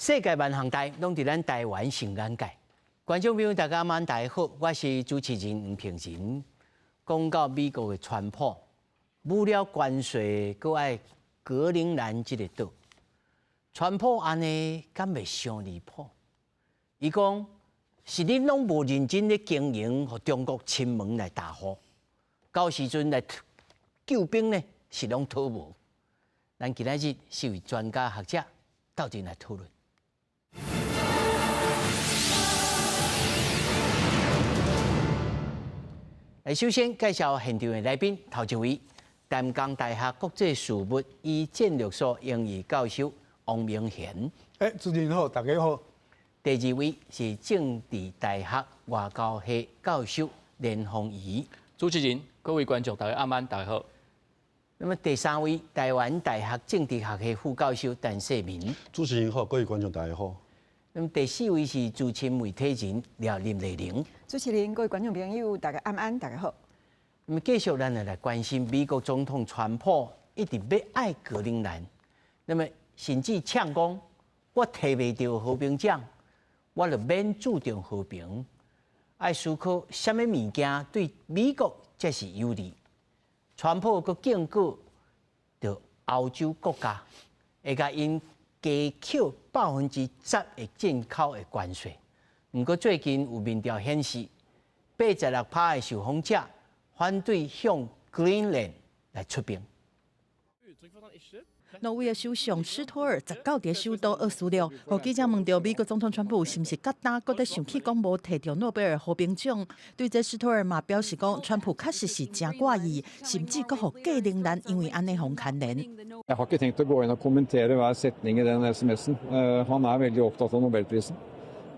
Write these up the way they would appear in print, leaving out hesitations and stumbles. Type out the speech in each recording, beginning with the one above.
世界萬項代攏佇咱台灣上眼界。觀眾朋友大家晚大好，我是主持人吳平仁。講到美國的川普，武了關稅，閣愛格陵蘭這個島，川普按呢敢袂傷離譜？伊講是恁攏無認真咧經營，予中國親門來打禍，到時陣來救兵呢是攏討無。咱今仔日四位專家學者鬥陣來討論。來，首先介紹現場的來賓，頭一位，淡江大學國際事務與戰略所榮譽教授王明賢。欸，主持人好，大家好。第二位是政治大學外交系教授連鳳儀。主持人、各位觀眾，大家晚安，大家好。那麼第三位，台灣大學政治學系副教授陳世民。主持人好，各位觀眾大家好。那麼第四位是資深媒體人廖林麗玲。主持人、各位觀眾朋友，大家晚安，大家好。那麼繼續咱來關心美國總統川普一直欲愛格陵蘭，那麼甚至嗆講我提袂著和平獎，我就免注重和平，愛思考啥物物件對美國才是有利。川普閣警告著歐洲國家，會共𪜶加扣10%的進口的關稅。毋過最近有民調顯示，86趴的受訪者反對向 Greenland 來出兵。挪威的首相斯托爾19佇首都奧斯陸，予記者問著美國總統川普是毋是佮今閣咧生氣，講無提著諾貝爾和平獎？對這斯托爾嘛表示講，川普確實是誠掛意，甚至閣予格陵蘭因為按呢予牽連。 Jeg har ikke tenkt å gå inn og kommentere hver setning i den SMS-en. Han er veldig opptatt av Nobelprisen.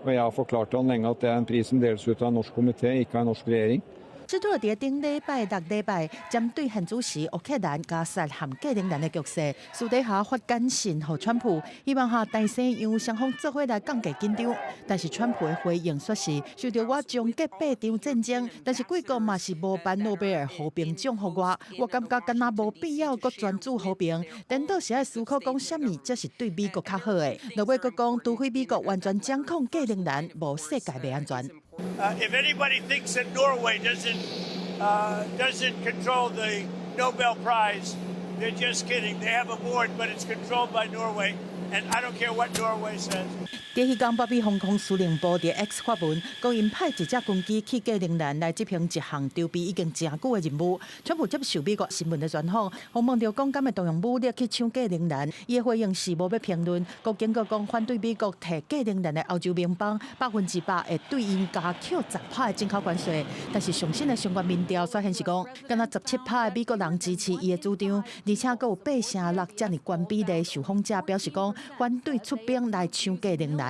Og jeg har forklart han lenge at det er en pris som deles ut av en norsk komité, ikke av en norsk regjering. 斯托爾佇頂禮拜六禮拜，針對現主時烏克蘭、加薩和格陵蘭的局勢，私底下發簡訊予川普，希望下大西洋雙方做伙來降低緊張。但是川普的回應說是受著我終結八場戰爭，但是貴國嘛是無頒諾貝爾和平獎予我，我感覺敢若無必要閣專注和平，顛倒是愛思考講啥物才是對美國較好的。落尾閣講，除非美國完全掌控格陵蘭，無世界袂安全。 If anybody thinks that Norway doesn't control the Nobel Prize, they're just kidding. They have a board, but it's controlled by Norway, and I don't care what Norway says. 佇彼工北約防空司令部佇 X 發文，講𪜶派一隻軍機去格陵蘭來執行一項籌備已經誠久的任務。川普接受美國新聞的專訪，予問著講敢會動用武力去搶格陵蘭，伊的回應是無欲評論。閣警告講反對美國提格陵蘭的歐洲盟邦，100%會對𪜶加扣10趴的進口關稅。但是上新的相關民調卻顯示講，敢若17趴的美國人支持伊的主張，而且閣有8成6遮爾懸比例的受訪者表示講反對出兵來搶格陵蘭。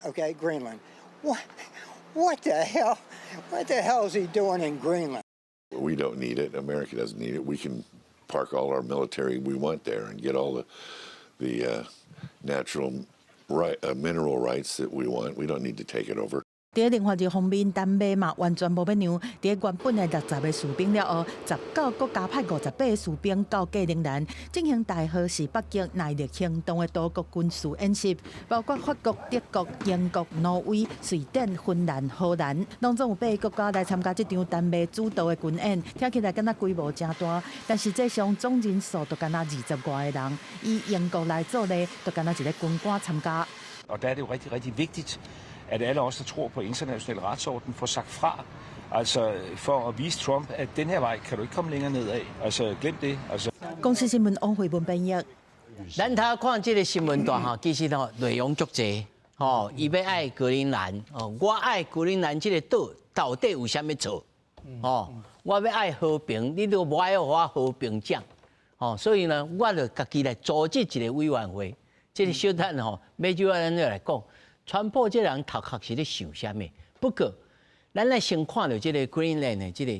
Okay, Greenland. What, what the hell? What the hell is he doing in Greenland? We don't need it. America doesn't need it. We can park all our military we want there and get all the natural right, mineral rights that we want. We don't need to take it over. 佇能源方面，丹麥嘛完全無欲讓。佇原本的60個士兵了後，19國加派58個士兵到格陵蘭進行代號是北極耐力行動的多國軍事演習，包括法國、德國、英國、挪威、瑞典、芬蘭、荷蘭，攏總有八个國家來參加這場丹麥主導的軍演。聽起來敢若規模誠大，但實際上總人數都敢若20外个人。以英國來做例，就敢若一个軍官參加。 Og der er det jo rigtig, rigtig vigtigt, at alle os, der tror på international retsorden, får sagt fra. Altså for at vise Trump, at den her vej kan du ikke komme længere ned ad. Altså glem det. Altså. 公視新聞王慧文編譯。咱頭看這个新聞段吼，其實吼內容足濟吼，伊欲愛格陵蘭哦，我愛格陵蘭這个島到底有啥物錯？哦，我欲愛和平，你都無愛予我和平獎，哦，所以呢，我就家己來組織一个委員會。這个小等吼，尾就咱來講，川普這人頭殼是咧想啥物？不過，咱來先看著這个 Greenland 的這个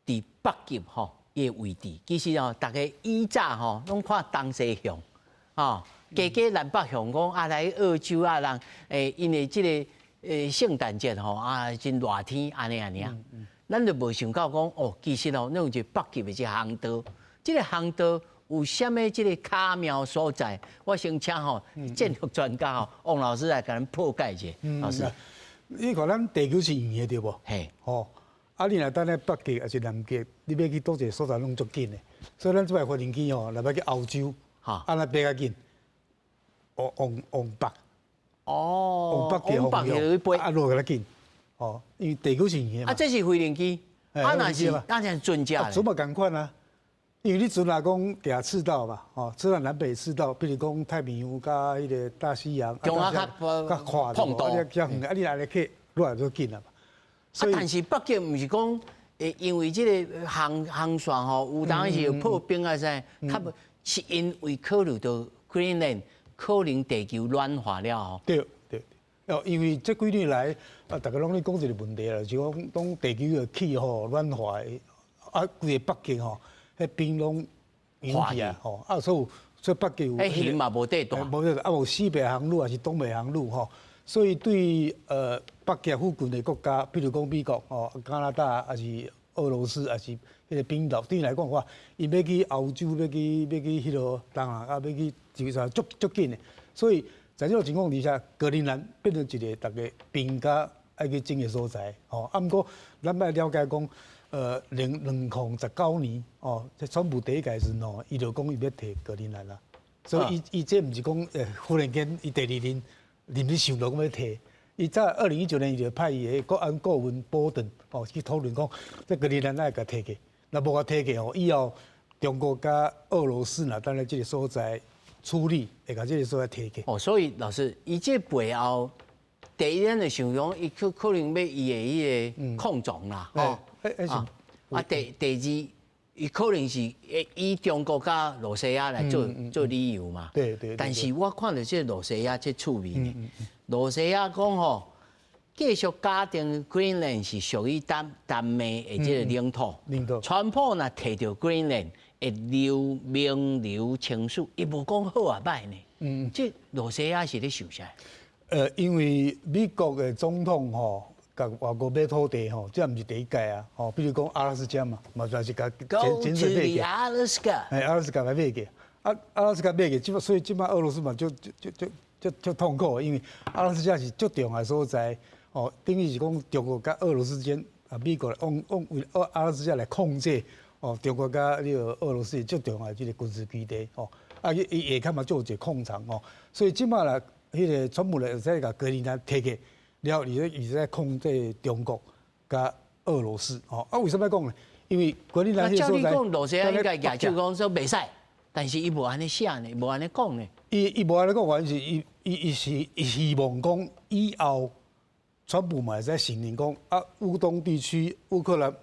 佇北極吼伊的位置，其實吼，逐家以早吼攏看東西向，吼，加加南北向講啊來澳洲啊人，因為這个聖誕節吼啊真熱天按呢按呢啊，咱就無想到講哦，其實吼，咱有一個北極的這個航道，這个航道有啥物這个巧妙所在？我先請吼戰略專家吼王老師來共咱破解一下。老師，你看咱地球是圓的對無？嘿。吼，啊，你若等咧北極抑是南極，你欲去佗一个所在攏足緊的。所以咱這擺飛行機吼，若欲去歐洲，按呢飛較緊，往往往北。往北極方向，啊，落較緊。哦，因為地球是圓的嘛。啊，這是飛行機，啊，若是船隻。船嘛仝款啊，因為你船若講行赤道嘛，吼，赤道南北赤道，比如講太平洋佮彼个大西洋，中間較較寬，碰到，啊，較遠，啊，你按呢去，愈來愈緊啊嘛。啊，但是北極毋是講，因為這个航線吼，有當時有破冰啊啥，較無是因為考慮到 Greenland 可能地球暖化了後。對對，哦，因為這幾年來啊，大家攏咧講一个問題啦，就是講當地球的氣候暖化，啊，規个北極吼，彼冰攏融去啊，吼，啊，所以北極有。彼熊嘛無塊大。無塊大，啊，無西北航路抑是東北航路吼，所以對北極附近的國家，比如講美國、吼加拿大，抑是俄羅斯，抑是彼个冰島，對𪜶來講話，𪜶欲去歐洲，欲去彼个東南亞，欲去就是足足緊的。所以在這個情況底下，格陵蘭變成一个大家兵家愛去爭的所在。吼，啊，毋過咱欲了解講，2019年哦，這川普第一屆時陣吼，伊就講伊欲提格陵蘭啦。所以伊這毋是講忽然間伊第二任臨時想到講欲提。伊在2019年，伊就派伊的國安顧問波頓哦去討論講，這格陵蘭愛共提過，若無共提過吼，以後中國佮俄羅斯若佇咧這个所在處理，會共這个所在提過。哦，所以老師，伊這背後第一，咱就想講，伊可能欲伊的彼个擴張啦，吼。啊，第二，伊可能是以中國佮羅西亞來做理由嘛。對對。但是我看著這個羅西亞這趣味呢，羅西亞講吼，繼續假定 Greenland 是屬於丹麥的這個領土。領土。川普若提著 Greenland 會留名留青史，伊無講好抑歹呢。這羅西亞是咧想啥？因為美國的總統吼，共外國買土地吼，這毋是第一屆啊。吼，比如講阿拉斯加嘛，嘛就是共潛水買過。阿拉斯加。嘿，阿拉斯加來買過。啊，阿拉斯加買過，這所以這擺俄羅斯嘛，就就就就就就痛苦，因為阿拉斯加是足重要的所在，哦，等於是講中國佮俄羅斯之間，啊，美國往往為阿拉斯加來控制，哦，中國佮呢个俄羅斯足重要的這个軍事基地，哦，啊，伊伊下跤嘛做一個礦場，哦，所以這擺啦，彼个川普咧會使共格陵蘭提過，了後伊在控制中國佮俄羅斯，哦，啊，為啥物講呢？因為格陵蘭。那照你講，羅西亞應該舉手講說袂使，但是伊無按呢寫呢，無按呢講呢。伊無按呢講，原因是伊是伊希望講以後川普嘛會使承認講啊，烏東地區烏克蘭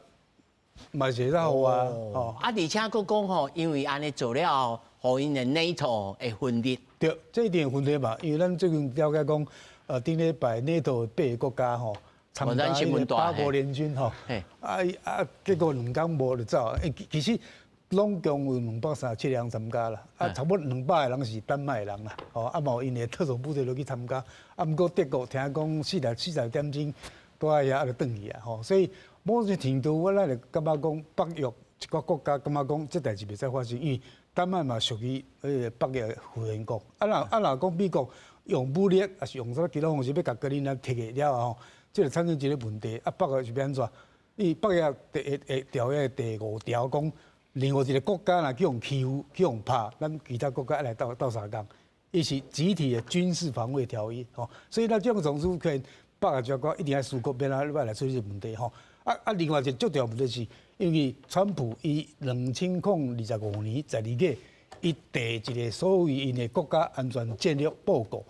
嘛是會使予啊。哦。啊，而且閣講吼，因為按呢做了後，予𪜶的 NATO 會分裂。對，這一定會分裂嘛，因為咱最近了解講，頂禮拜 NATO 八个國家吼參加彼個八國聯軍吼，啊啊，結果兩工無就走。欸，其實攏共有237人參加啦，啊，差不多200個人是丹麥的人啦，吼，啊，嘛有𪜶的特種部隊落去參加，啊，毋過德國聽講40點鐘蹛遐啊就轉去啊，吼，所以某種程度我咱就感覺講北約一個國家感覺講這代誌袂使發生，因為丹麥嘛屬於彼個北約會員國，啊若啊若講美國用武力，抑是用啥物其他方式欲共格陵蘭提過了後吼，這就產生一個問題，啊北約是欲按怎？伊北約第會條約第五條講，任何一個國家若去予欺負、去予拍，咱其他國家愛來鬥鬥相共，伊是集體的軍事防衛條約，吼，所以咱這種總主權北約這國一定愛思考欲按怎來處理這個問題，吼。啊啊，另外一個足重要問題是，因為川普伊2025年12月，伊提一個所謂𪜶的國家安全戰略報告，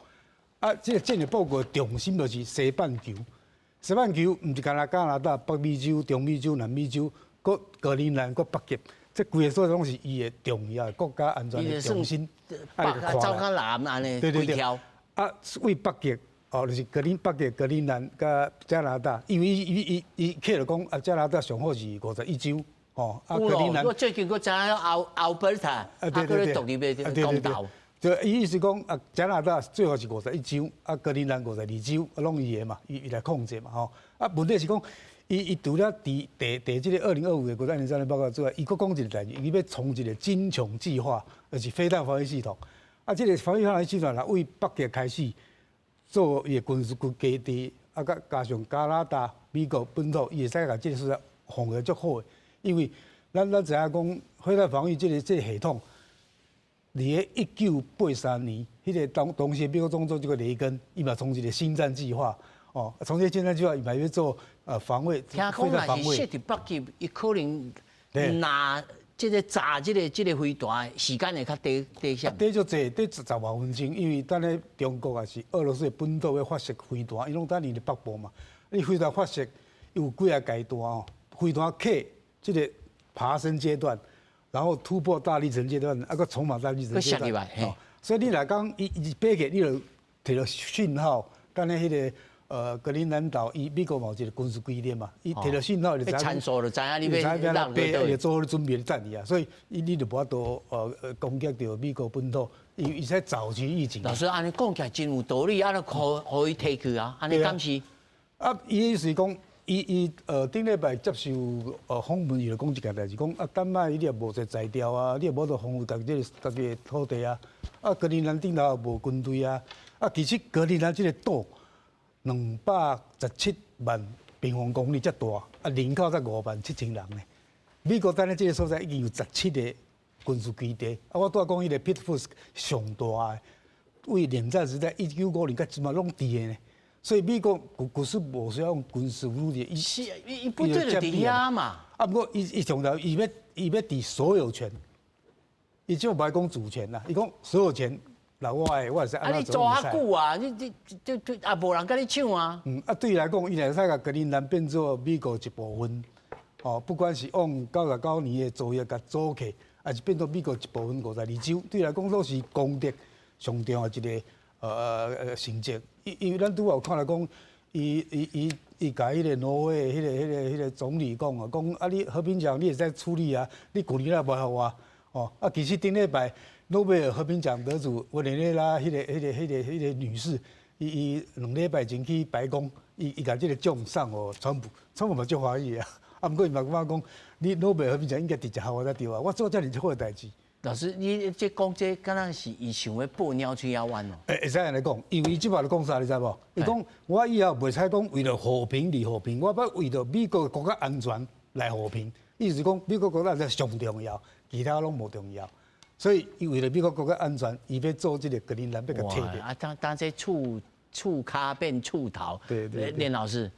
啊，這個戰略報告的重心就是西半球，西半球毋是干焦加拿大、北美洲、中美洲、南美洲，閣格陵蘭、閣北極，這規个所在攏是伊的重要的國家安全的重心。北走較南按呢規條。啊，為北極。哦，就是北極、格陵蘭佮加拿大，因為伊伊伊伊起來講啊，加拿大上好是51州，哦，啊格陵蘭。我最近閣知影阿爾伯塔，啊，閣咧獨立的公投。就伊意思講啊，加拿大最好是51州，啊格陵蘭52州，啊攏伊的嘛，伊來控制嘛，吼。啊問題是講，伊除了佇佇這个2025的國家安全戰略報告之外，伊閣講一個代誌，伊欲創一個金穹計劃，就是飛彈防禦系統。啊，這個防禦彈系統若對北極開始做伊的軍事基地，啊，佮加上加拿大、美國本土，伊會使共這個所在防衛足好的。因為咱知影講飛彈防禦這個系統，佇咧1983年，彼個當時美國總統這個雷根，伊嘛創一個星戰計劃。哦，創這個星戰計劃，伊嘛欲做防衛。聽講若是設佇北極，伊可能拿這個炸這個飛彈時間會較短短些。短足濟，短10外分鐘，因為等咧中國也是俄羅斯的本土欲發射飛彈，伊攏等佇咧北部嘛。你飛彈發射有幾个階段哦，飛彈客這個爬升階段，然後突破大氣層階段，啊，閣重返大氣層階段。哦，所以你來講，伊伊飛起，你就提著訊號，敢若彼個格陵蘭島，伊美國嘛有一個軍事基地嘛，伊提著訊號就知影，參數就知影你欲落飛，就做好準備等伊啊，所以伊你就無法度攻擊著美國本土，伊伊使早期預警。老師按呢講起來真有道理，啊，就予伊提去啊，按呢敢是？啊，伊意思講，伊頂禮拜接受訪問，伊就講一件代誌，講啊，丹麥你也無這才調啊，你也無得防衛家己這個家己的土地啊，啊，格陵蘭頂頭也無軍隊啊，啊，其實格陵蘭這個島217萬平方公里遮大，啊，人口才5萬7千人呢。美國等咧這個所在已經有十七個軍事基地，啊，我拄仔講彼個 Pittsburgh 上大的，對冷戰時代1950到這馬攏佇的呢。所以美國其實無需要用軍事武力，伊是伊部隊就佇遐嘛。啊，毋過伊伊強調伊欲佇所有權，伊就無愛講主權啦，伊講所有權，若我的我會使啊，你做較久啊，你你這這也無人共你搶啊。嗯，啊，對伊來講，伊會使共格陵蘭變做美國一部分，哦，不管是往99年的條約共阻去，還是變做美國一部分52州，對伊來講攏是功德上重要一個成績。因為咱拄仔有看來講，伊共彼個挪威彼個總理講啊，講啊你和平獎你會使處理啊，你舊年也無予我，哦，啊其實頂禮拜諾貝爾和平獎得主委內瑞拉彼個女士，伊2禮拜前去白宮，伊共這個獎送予川普，川普嘛足歡喜啊，啊毋過伊嘛感覺講，你諾貝爾和平獎應該直接予我才對啊，我做遮爾好的代誌。老師，你這講這敢若是伊想欲報鳥喙仔彎哦？會使按呢講，因為伊這擺就講啥，你知無？伊講我以後袂使講為了和平而和平，我欲為著美國國家安全來和平。意思講美國國家安全上重要，其他攏無重要。所以伊為了美國國家安全，伊欲做這個格陵蘭，欲共提。啊，當這厝跤變厝頭。對對。連老師，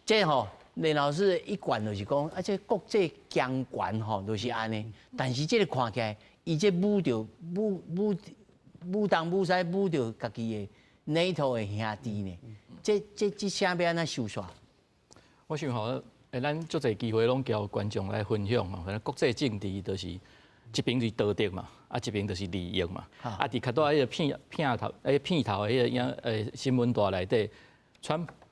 這吼。連老師一貫就是講，啊，這國際強權吼就是按呢。但是這個看起來，伊這舞著舞舞舞東舞西舞著家己的 NATO 的兄弟呢。這聲欲按怎收煞？我想吼，咱足濟機會攏交觀眾來分享吼，反正國際政治就是一邊是道德嘛，啊一邊就是利益嘛。啊，佇較拄仔彼個片片頭，片頭的彼個影新聞帶內底，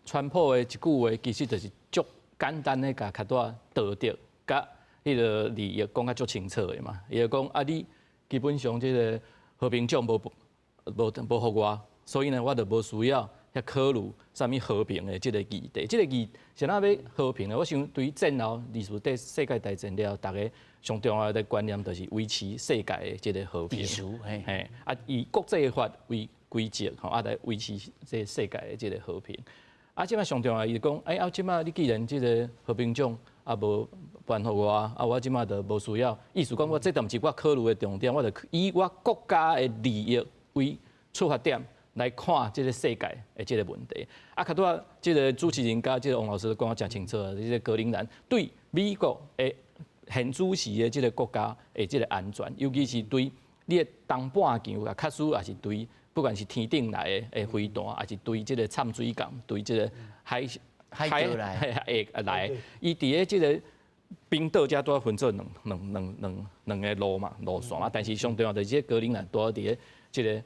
川普的一句話，其實就是足簡單的，共較拄仔道德佮彼個利益講甲足清楚的嘛。伊就講啊，你基本上這個和平獎無予我，所以呢，我就無需要遐考慮啥物和平的這個議題。這個議是按怎欲和平的？我想對於戰後二次世世界大戰了後，逐家上重要的觀念就是維持世界的這個和平。嘿，啊，以國際法為規則，吼，啊來維持這個世界的這個和平。啊，這擺上重要，伊就講，欸，啊，這擺你既然這個和平獎也無頒予我，啊，我這擺就無需要。意思講，我這毋是我考慮的重點，我就以我國家的利益為出發點來看這個世界的這個問題。啊，較拄仔這個主持人佮這個王老師講得誠清楚啊，這個格陵蘭對美國的現主時的這個國家的這個安全，尤其是對你的東半球啊，確實也是對。不管是天頂來的飛彈，還是對這個摻水港，對這個海海海來，伊佇咧這個冰島遮拄仔分做兩個路嘛路線嘛，但是上重要就是這個格陵蘭拄仔佇咧這個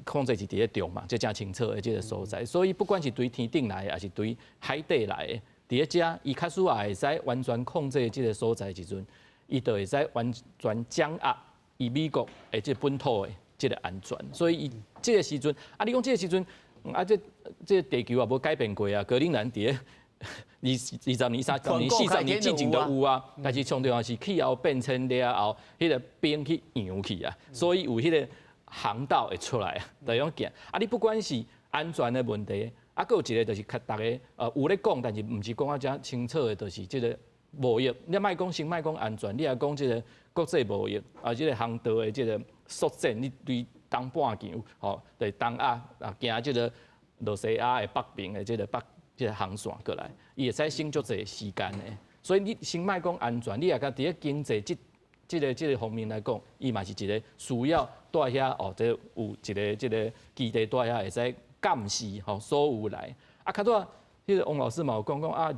控制是佇咧中嘛，這誠清楚的這個所在。所以不管是對天頂來，還是對海底來的，佇咧遮，伊確實也會使完全控制這個所在的時陣，伊就會使完全掌握伊美國的這本土的這個安全，所以伊這個時陣，啊，你講這個時陣，啊，這個地球也無改變過啊。格陵蘭佇咧20年、30年、40年進前就有啊，但是上重要是氣候變遷了後，彼個冰去融去啊，所以有彼個航道會出來啊，就樣行。啊，你不管是安全的問題，啊，閣有一個就是較逐家有咧講，但是毋是講啊遮清楚的，就是這個貿易。你莫講先莫講安全，你若講這個國際貿易啊，這個航道的這個縮展，你對東半球吼，對東亞啊，行這個露西亞的北邊的這個北這個航線過來，伊會使省足濟時間的。所以你先莫講安全，你若講佇咧經濟這個方面來講，伊嘛是一個需要蹛遐哦，這有一個這個基地蹛遐會使監視吼所有來。啊，較早彼個王老師嘛有講講啊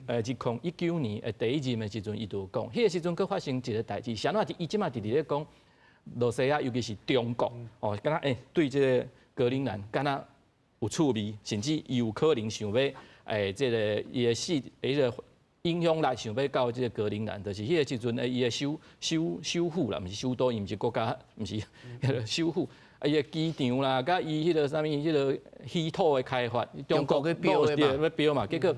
，2019年的第一任的時陣，伊就有講，彼個時陣閣發生一個代誌，啥物伊這馬直直咧講，露西亞尤其是中國哦，敢若對這個格陵蘭敢若有趣味，甚至伊有可能想欲這個伊的勢彼個影響力想欲到這個格陵蘭，就是彼個時陣伊的首府啦，毋是首都，伊毋是國家，毋是彼個首府。啊，伊的機場啦，佮伊彼個啥物，彼個稀土的開發，中國去標的嘛，欲標嘛，結果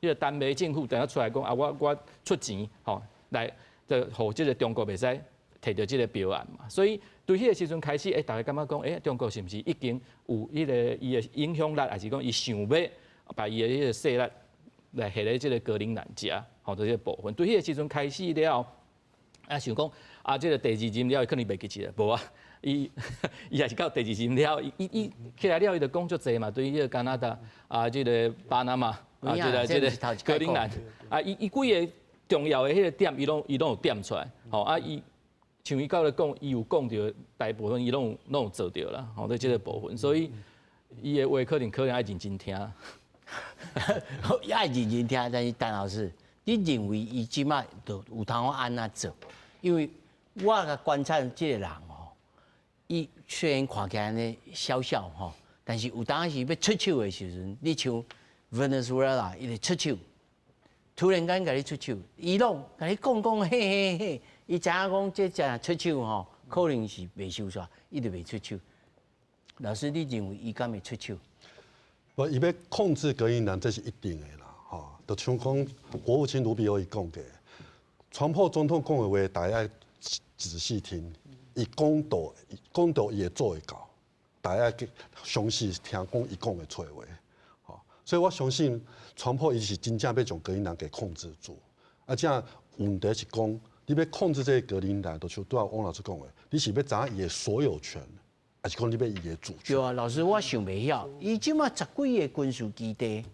彼個丹麥政府等下出來講啊，我出錢吼來，就予這個中國袂使提著這個標案嘛。所以對彼個時陣開始，逐家感覺講，中國是毋是已經有彼個伊的影響力，還是講伊想欲把伊的彼個勢力來下咧這個格陵蘭遮，吼，這個部分。對彼個時陣開始了後，啊想講啊，這個第二任了，可能袂記起來，無啊。伊也是到第二任了，伊起來了，伊就講足濟嘛，對彼個加拿大啊，這個巴拿馬啊，這個格陵蘭啊，伊幾个重要的彼個點，伊攏有點出來，吼啊，伊像伊到咧講，伊有講著大部分，伊攏有做著啦，吼，對這個部分，所以伊的話可能愛認真聽，愛認真聽。但是陳老師，你認為伊這馬就有通按怎做？因為我共觀察這個人。伊雖然看起來按呢小小吼，但是有當時欲出手的時陣，你像 Venezuela，伊就出手，突然間共你出手，伊攏共你講講嘿嘿嘿，伊知影講這隻出手吼，可能是袂收煞，伊就袂出手。老師，你認為伊敢會出手？無，伊欲控制格陵蘭，這是一定的啦，吼。就像講國務卿盧比歐伊講的，川普總統講的話，大家愛仔細聽。伊講到講到伊會做會到，大家詳細聽講伊講的出話，吼，所以我相信川普伊是真正欲將格陵蘭給控制住。啊，這問題是講，你欲控制這個格陵蘭，就像拄仔王老師講的，你是欲掌握伊的所有權，還是講你欲伊的主權？對啊，老師，我想袂曉，伊這馬十幾个軍事基地，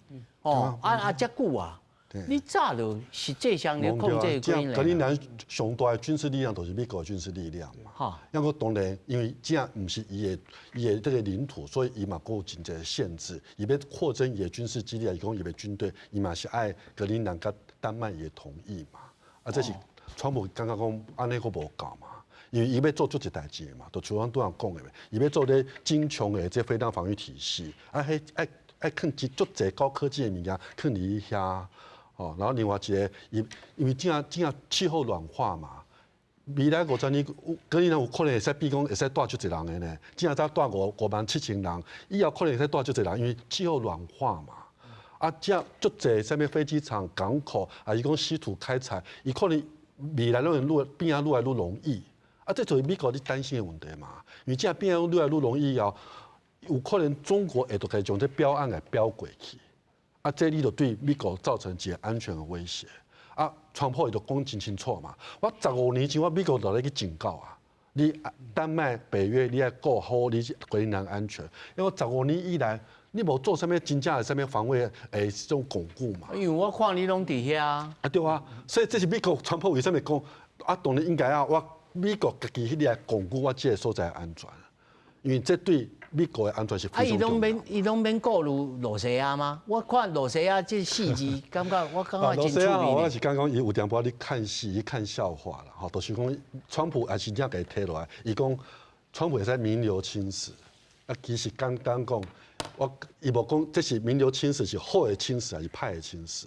哦，啊啊，遮久啊。你早就實際上咧控制格陵蘭。格陵蘭上大的軍事力量都是美國的軍事力量嘛。哈。抑閣當然，因為這毋是伊的這個領土，所以伊嘛閣有真濟限制。伊欲擴增伊的軍事基地，還是講伊的軍隊，伊嘛是愛格陵蘭佮丹麥伊的同意嘛。啊，這是川普感覺講按呢閣無夠嘛。因為伊欲做足濟代誌嘛，就像阮拄仔講的，伊欲做咧精強的這飛彈防禦體系，啊，彼愛愛囥足濟高科技的物件，囥佇遐。哦，然後另外一個，因為這這氣候暖化嘛，未來50年，格陵蘭有可能會使變講會使蹛足濟人的呢。這才蹛57,000人，以後可能會使蹛足濟人，因為氣候暖化嘛。啊，這足濟啥物飛機場、港口，還是講稀土開採，伊可能未來攏會愈變啊愈來愈容易。啊，這就是美國咧擔心的問題嘛。因為這變啊愈來愈容易後，有可能中國會都可以將這標案來標過去。啊，這你就對美國造成一個安全的威脅。啊，川普伊就講真清楚嘛。我15年前我美國就咧去警告啊，你丹麥、北約你愛顧好你格陵蘭安全。因為十五年以來，你無做啥物真正的啥物防衛這種鞏固嘛。因為我看你攏佇遐。啊對啊，所以這是美國川普為啥物講啊？當然應該啊，我美國家己去來鞏固我這個所在的安全，因為這對美國的安全是非常重要。啊，伊攏免顧慮露西亞嗎？我看露西亞這四字，感覺我感覺真趣味。我是感覺伊有淡薄仔咧看戲、看笑話啦，吼，就是講川普也是真正共伊提落來，伊講川普會使名留青史，啊，其實簡單講，我伊無講這是名留青史是好的青史還是歹的青史。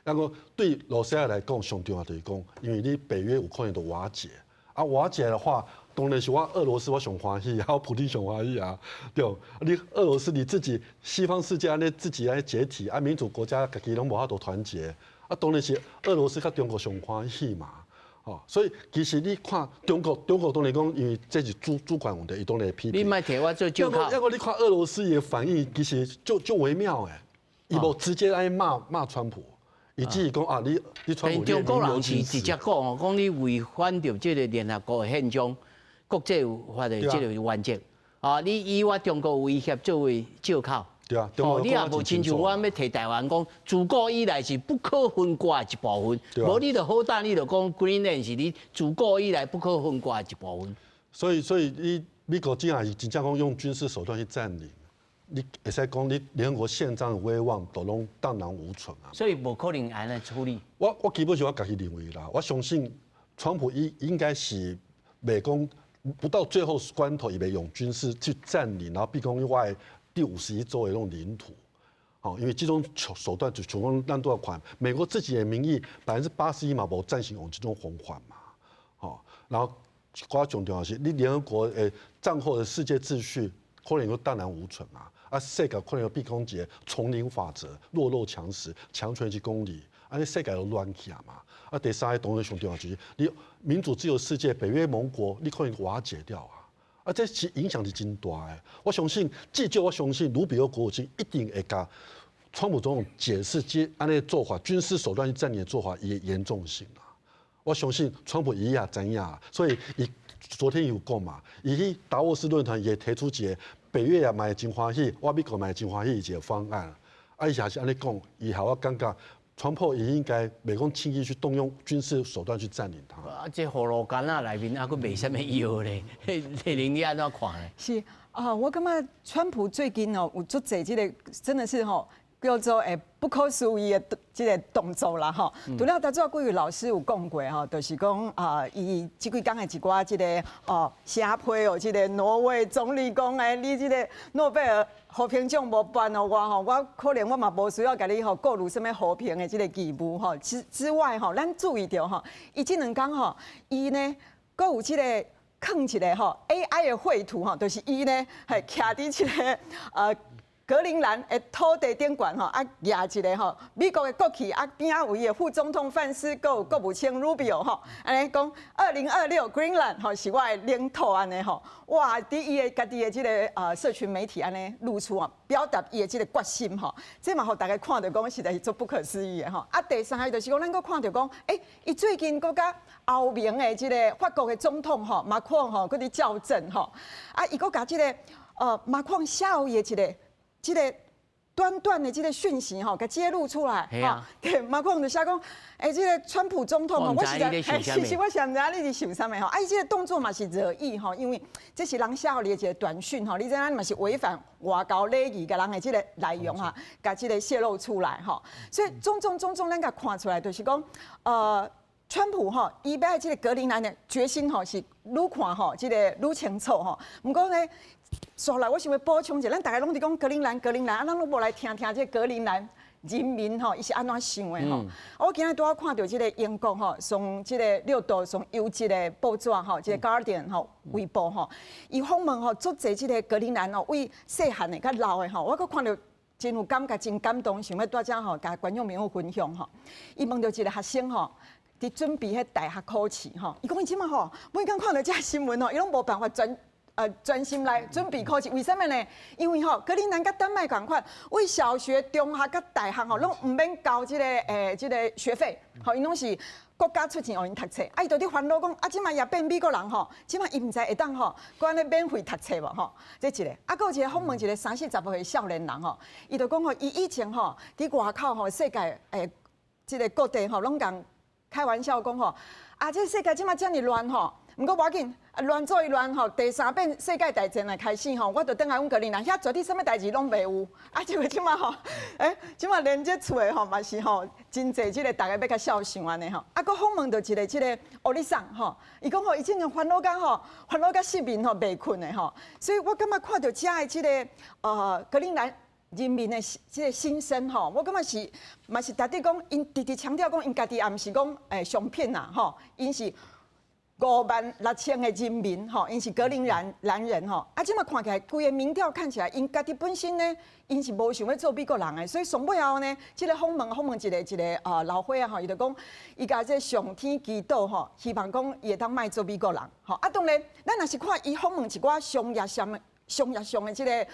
那個對露西亞來講，上重要就是講，因為你北約有可能就瓦解，啊，瓦解的話，當然是我俄羅斯我上歡喜，還有普丁上歡喜啊，對。你俄羅斯你自己西方世界按呢自己按呢解體，啊民主國家家己攏無法度團結，啊當然是俄羅斯佮中國上歡喜嘛，哦，所以其實你看中國，中國當然講，因為這是主權問題，伊當然會批評。你莫提我做借口。抑閣你看俄羅斯的反應，其實就微妙誒，伊無直接按呢罵川普。伊只是講啊，你川普。中國人是直接講哦，講你違反著這個聯合國的憲章、國際法的這個原則啊，你以我中國威脅作為借口。對啊，哦，你也無親像我欲提台灣講，自古以來是不可分割的一部分。無你就好膽，你就講 Greenland 是你自古以來不可分割的一部分。所以你美國這樣是真正講用軍事手段去佔領，你會使講你聯合國憲章的威望都攏蕩然無存啊。所以無可能按呢處理。我基本上我家己認為啦，我相信川普應該是袂講不到最後關頭，伊袂用軍事去佔領，然後逼宮我的第51州的那種領土，好，因為這種手段就像講咱拄仔看，美國自己的民意81%嘛無贊成用這種方法嘛，好，然後較重要的是，你聯合國的戰後的世界秩序可能都蕩然無存啊，啊，世界可能變講一個叢林法則，弱肉強食，強權即公理，啊，你世界都亂起啊嘛，啊，第三個當然上重要就是你民主自由世界，北約盟國，你可能瓦解掉啊。啊，這其實影響是真大的。我相信，至少我相信，盧比歐國務卿一定會共川普總統解釋這按呢做法，軍事手段去佔領的做法伊的嚴重性啊。我相信川普伊也知影，所以伊昨天有講嘛，伊去達沃斯論壇也提出一個北約也嘛會真歡喜，我美國嘛會真歡喜一個方案。啊，伊也是按呢講，伊予我感覺，川普伊應該袂講輕易去動用軍事手段去佔領它。啊，這葫蘆柑仔內面還閣賣啥物藥咧？麗玲你按怎看咧？是啊，我感覺川普最近哦有足濟這個真的是吼叫做不可思議的這個動作啦吼。除了頭拄仔幾位老師有講過吼，就是講啊，伊這幾工的一寡這個哦寫批哦，這個挪威總理講欸，你這個諾貝爾和平獎無頒予我吼，我可能我嘛無需要共你吼顧慮啥物和平的這個義務吼。之外吼，咱注意著吼，伊這兩工吼，伊呢閣有這個囥一個吼 AI 的繪圖吼，就是伊呢係徛佇這個格陵蘭的土地頂懸吼，啊舉一個吼美國的國旗，啊邊仔有伊的副總統范斯，閣有國務卿 Rubio 吼，按呢講2026 Greenland 吼是我的領土按呢吼，哇！佇伊的家己的這個社群媒體按呢露出啊，表達伊的這個決心吼，這嘛予大家看著講實在是足不可思議的吼。啊，第三個就是講，咱閣看著講，欸，伊最近閣佮歐盟的這個法國的總統吼馬克龍吼，閣佇較真吼，啊，伊閣共這個馬克龍寫予伊的一個。這個短短的這個訊息吼，共揭露出來，哈，對，馬克龍就寫講，欸，這個川普總統吼，我實在，欸，其實我是毋知影你佇想啥物吼，啊，伊這個動作嘛是惹議吼，因為這是人寫予你的一個短訊吼，你知影嘛是違反外交禮儀，共人的這個內容哈，共這個泄露出來吼，所以種種種種，咱共看出來就是講，川普吼，伊欲愛這個格陵蘭的決心吼是愈看吼，這個愈清楚吼，毋過呢，紲來，我想欲補充一下，咱逐家攏佇講格陵蘭，格陵蘭，啊，咱攏無來聽聽這個格陵蘭人民吼，伊是按怎想的吼。我今日拄仔看著這個英國吼，上這個閱讀上優質的報紙吼，這個 Guardian 吼，衛報吼，伊訪問吼，足濟這個格陵蘭哦，為細漢的佮老的吼，我閣看著真有感覺，真感動，想欲佇遮吼，共觀眾朋友分享吼。伊問著一個學生吼，佇準備彼大學考試吼，伊講伊這馬吼，每工看著這新聞吼，伊攏無辦法專心來準備考試，為啥物呢？因為吼，格陵蘭佮丹麥仝款，為小學、中學佮大學吼，攏毋免交這個這個學費，吼，𪜶攏是國家出錢予𪜶讀冊。啊，伊就佇煩惱講，啊，這馬也變美國人吼，這馬伊毋知會當吼，閣按呢免費讀冊無吼？這一個，啊，閣有一個訪問一個三四十歲少年人吼，伊就講吼，伊以前吼，佇外口吼，世界這個各地吼，攏共開玩笑講吼，啊，這世界這馬遮爾亂吼。毋過無要緊，啊亂做伊亂吼，第三遍世界大戰來開始吼，我就轉來阮格陵蘭，遐絕對啥物代誌攏袂有。啊，這個這馬吼，欸，這馬連這厝的吼嘛是吼，真濟這個逐家欲共笑想按呢吼。啊，閣訪問著一個這個歐里桑吼，伊講吼，伊真正煩惱甲吼，煩惱甲失眠吼，袂睏的吼。所以我感覺看著遮的這個格陵蘭人民的這個心聲吼，我感覺是嘛是值得講，𪜶直直強調講，𪜶家己也毋是講商品啦吼，𪜶是。5萬6千个人民吼，𪜶是格陵蘭人吼，啊，這馬看起來，規个民調看起來，𪜶家己本身呢，𪜶是無想欲做美國人的，所以上尾後呢，這个訪問一个老歲仔吼，伊就講，伊共這上天祈禱吼，希望講伊會當莫做美國人，吼，啊，當然，咱若是看伊訪問一寡商業上的這个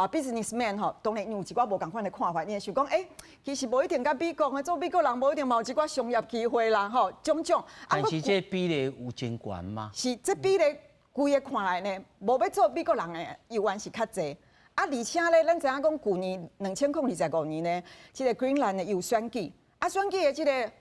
businessman 吼，當然有一寡無仝款的看法，伊會想講，欸，其實無一定佮美國的做美國人，無一定嘛有一寡商業機會啦，吼，種種。但是這比例有真懸嗎？是，這比例規个看來呢，無欲做美國人的猶原是較濟。啊，而且咧，咱知影講，舊年2025年呢，這个 Greenland 呢有選舉，啊，選舉的這个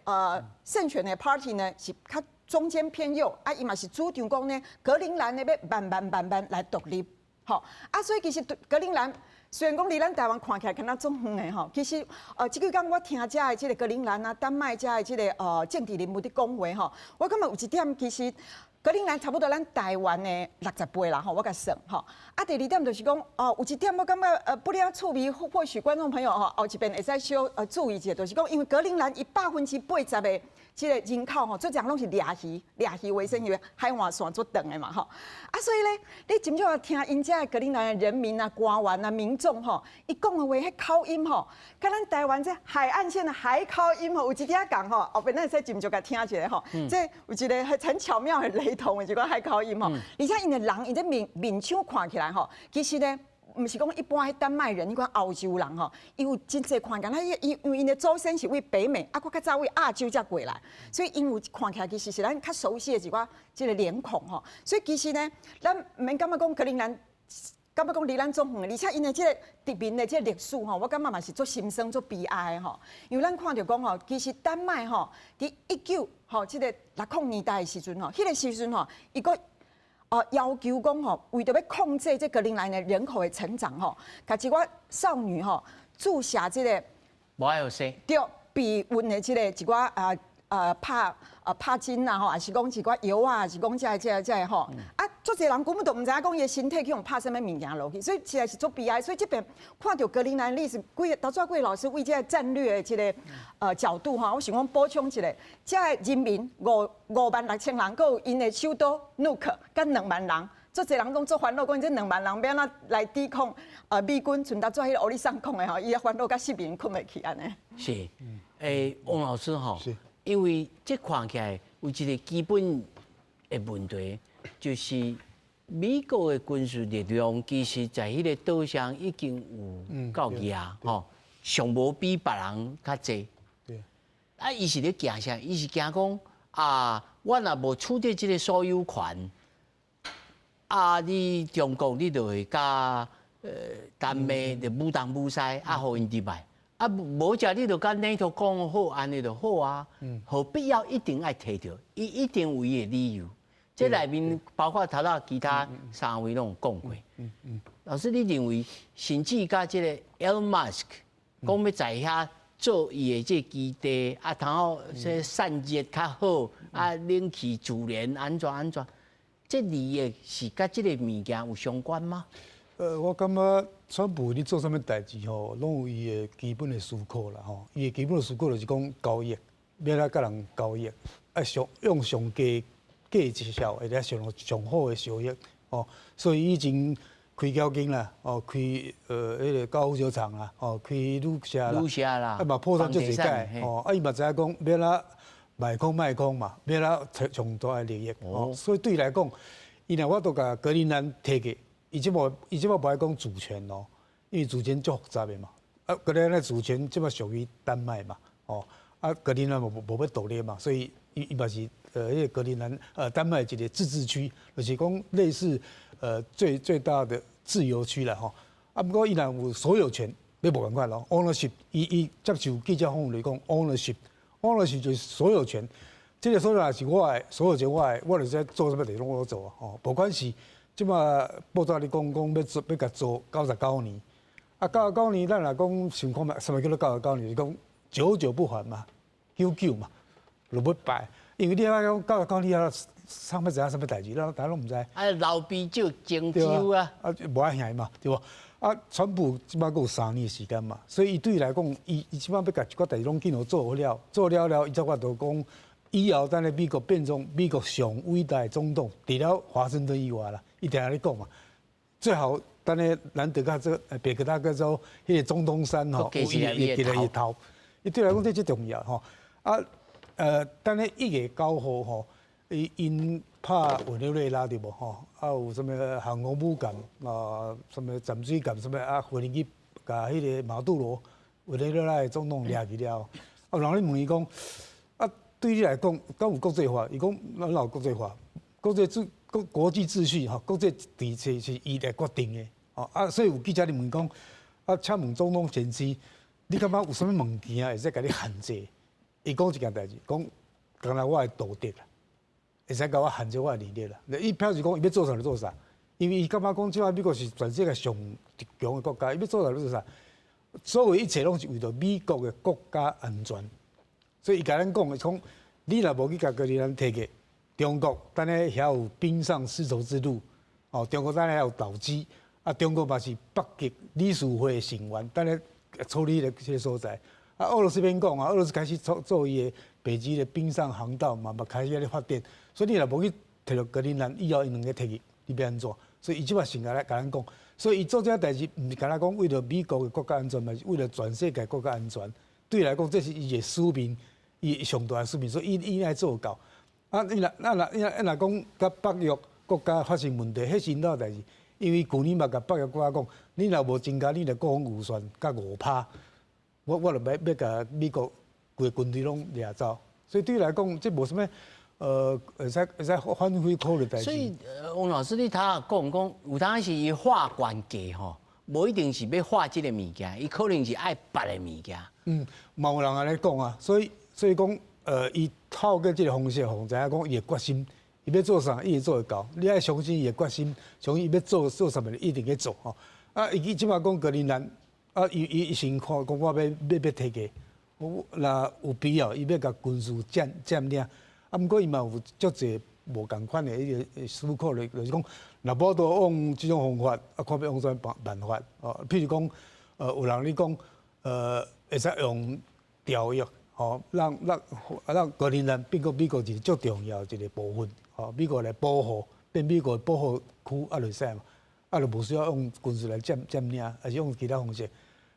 勝選的 party 呢是較中間偏右，啊，伊嘛是主張講呢，格陵蘭呢欲慢慢慢慢來獨立。吼，啊，所以其實格陵蘭雖然講離咱台灣看起來敢若足遠的吼，其實這幾工我聽遮的這个格陵蘭啊、丹麥遮的這个政治人物佇講話吼，我感覺有一點其實格陵蘭差不多咱台灣的60倍啦吼，我共算吼。啊，第二點就是講哦，有一點我感覺不了趣味，或許觀眾朋友吼後一遍會使小注意一下，就是講因為格陵蘭伊80%的這个人口吼，做濟攏是掠魚，掠魚為生，因為海岸線足長的嘛吼。啊，所以咧，你真正聽𪜶遮的格陵蘭的人民啊、官員啊、民眾吼，伊講的話，彼口音吼，佮咱台灣這海岸線的海口音吼，有一點仔仝吼。後邊咱會使斟酌共聽一下吼。這有一个很巧妙的雷同的一個海口音吼。而且𪜶的人，𪜶這面相看起來吼，其實呢，毋是講一般彼丹麥人，彼款歐洲人吼，伊有真濟看敢若伊因為𪜶的祖先是佇北美，啊，閣較早佇亞洲才過來，所以𪜶有看起來其實是咱較熟悉的一寡這个臉孔吼。所以其實呢，咱毋免感覺講格陵蘭，感覺講離咱足遠，而且𪜶的這个殖民的這个歷史吼，我感覺嘛是足心酸、足悲哀的吼。因為咱看著講吼，其實丹麥吼，佇一九吼這个60年代的時陣吼，彼个時陣吼，伊閣要求講吼，為著欲控制這格陵蘭的人口的成長吼，共一寡少女吼注射這个無愛予生，對，避孕的這个一寡拍針啦吼，抑是講一寡藥啊，抑是講這个吼，啊，足濟人根本都毋知影講伊的身體去予拍啥物物件落去，所以實在是足悲哀。所以這邊看著格陵蘭歷史，幾個頭拄仔幾个老師為這个戰略的這个角度吼，我想講補充一下，遮个人民5萬6千人，閣有𪜶的首都努克，佮2萬人。足濟人攏足煩惱，講這兩萬人欲按怎來抵抗美軍？賰當做彼个烏里桑講的吼，伊也煩惱甲失眠睏袂去按呢。是，王老師吼，因為這看起來有一个基本的問題，就是美國的軍事力量其實在彼个島上已經有夠額吼，上無比別人較濟。啊，伊是咧驚啥？伊是驚講啊，我若無取得這个所有權，啊，你中國你就會佮丹麥就武東武西，啊，予𪜶入來。啊，無者你就佮 NATO 講好，按呢就好啊。何必要一定愛提著？伊一定有伊的理由。這內面包括頭仔其他三位攏有講過。老師，你認為甚至佮這个 Elon Musk 講欲在遐做伊的這个基地，啊，通好說散熱較好，啊，冷氣自然按怎按怎，這利益是佮這个物件有相關嗎？我感覺川普咧做啥物代誌吼，攏有伊的基本的思考啦吼。伊的基本的思考就是講交易，欲按怎佮人交易，啊上用上低價績效，或者上上好的收益哦。所以以前開交間啦，哦開彼个高爾夫球場啦，哦開旅社啦，旅社啦，啊嘛破產足濟擺哦，啊伊嘛知影講欲按怎賣空賣空嘛，欲按怎摕上大的利益哦。所以對伊來講，伊若法度共格陵蘭提過。伊這馬無愛講主權哦，因為主權足複雜的嘛。啊，格陵蘭主權這馬屬於丹麥嘛，哦，啊格陵蘭無欲獨立嘛，所以伊嘛是彼个格陵蘭丹麥一个自治區，就是講類似最最大的自由區啦吼。啊，毋過伊若有所有權，欲無仝款咯。ownership，伊接受記者訪問來講，ownership，ownership 就是所有權。這个所有權是我的，所有權我的，我就是做啥物事攏我做啊，吼，不管是。這馬報紙咧講講欲租欲共租99年，啊九十九年咱若講想看覓，啥物叫做九十九年？就是講久久不還嘛，久久嘛，就欲敗。因為你若講九十九年啊，啥物知影啥物代誌，咱大家攏毋知。啊，老啤酒清酒啊，啊無愛還嘛，對無？啊，川普這馬閣有3年時間嘛，所以伊對伊來講，伊這馬欲共一寡代誌攏緊予做好了，做了了，伊才法度講。以後等下美國變做美國上偉大的總統，除了華盛頓以外啦，伊定定咧講嘛。最好等下南德加州、北達科州彼個總統山吼，有伊的伊頭，伊對來講這最重要吼。啊，等下1月9號吼，伊𪜶拍委內瑞拉對無吼？啊有啥物航空母艦啊，啥物潛水艦，啥物啊，飛入去共彼個馬杜羅委內瑞拉的總統掠去了。啊，有人咧問伊講，啊，對你來講，敢有國際化？伊講，哪有國際化？國際秩國國際秩序吼，國際秩序是伊來決定的。吼啊，所以有記者咧問講，啊，請問總統先生，你感覺有啥物物件會使共你限制？伊講一件代誌，講干焦我的道德啦，會使共我限制我的能力啦。伊表示講，伊欲做啥就做啥，因為伊感覺講，這擺美國是全世界上強的國家，伊欲做啥就做啥。所有一切攏是為著美國的國家安全，所以伊共咱講，講你若無去共格陵蘭提過，中國等下遐有冰上絲綢之路，哦，中國等下有導機，啊，中國嘛是北極理事會的成員，等下處理彼個所在。啊，俄羅斯免講啊，俄羅斯開始做做伊的北極的冰上航道嘛，嘛開始咧發展。所以你若無去提著格陵蘭，以後𪜶兩个提去，你欲按怎？所以伊這擺先共來共咱講，所以伊做這代誌，毋是干焦講為著美國的國家安全，嘛是為著全世界國家安全。對伊來講，這是伊的使命，伊上大的使命，所以伊伊愛做到。啊，你若那若你若若講佮北約國家發生問題，彼是𪜶兜代誌，因為舊年嘛共北約國家講，你若無增加你的國防預算佮5%，我就欲欲共美國規個軍隊攏掠走。所以對伊來講，這無啥物。會使反悔考慮代誌。所以，王老師，你頭仔講講，有當時伊畫關鍵吼，無一定是欲畫這个物件，伊可能是愛別的物件。嗯，嘛有人按呢講啊，所以講，伊透過這个方式，予知影講伊的決心，伊欲做啥，伊會做會到。你愛相信伊的決心，相信伊欲做做啥物，一定去做吼。啊，伊這擺講格陵蘭，啊，伊伊先看講我欲欲欲提過，我若有必要，伊欲共軍事佔佔領。啊，毋過伊嘛有足濟無仝款的彼个思考咧，就是講，若無法度用這種方法，啊，看欲用啥辦辦法哦。譬如講，有人咧講，會使用條約，吼，讓讓讓格陵蘭變閣美國一個足重要一個部分，吼，美國來保護，變美國的保護區啊，就會使嘛，啊，就無需要用軍事來佔佔領，抑是用其他方式，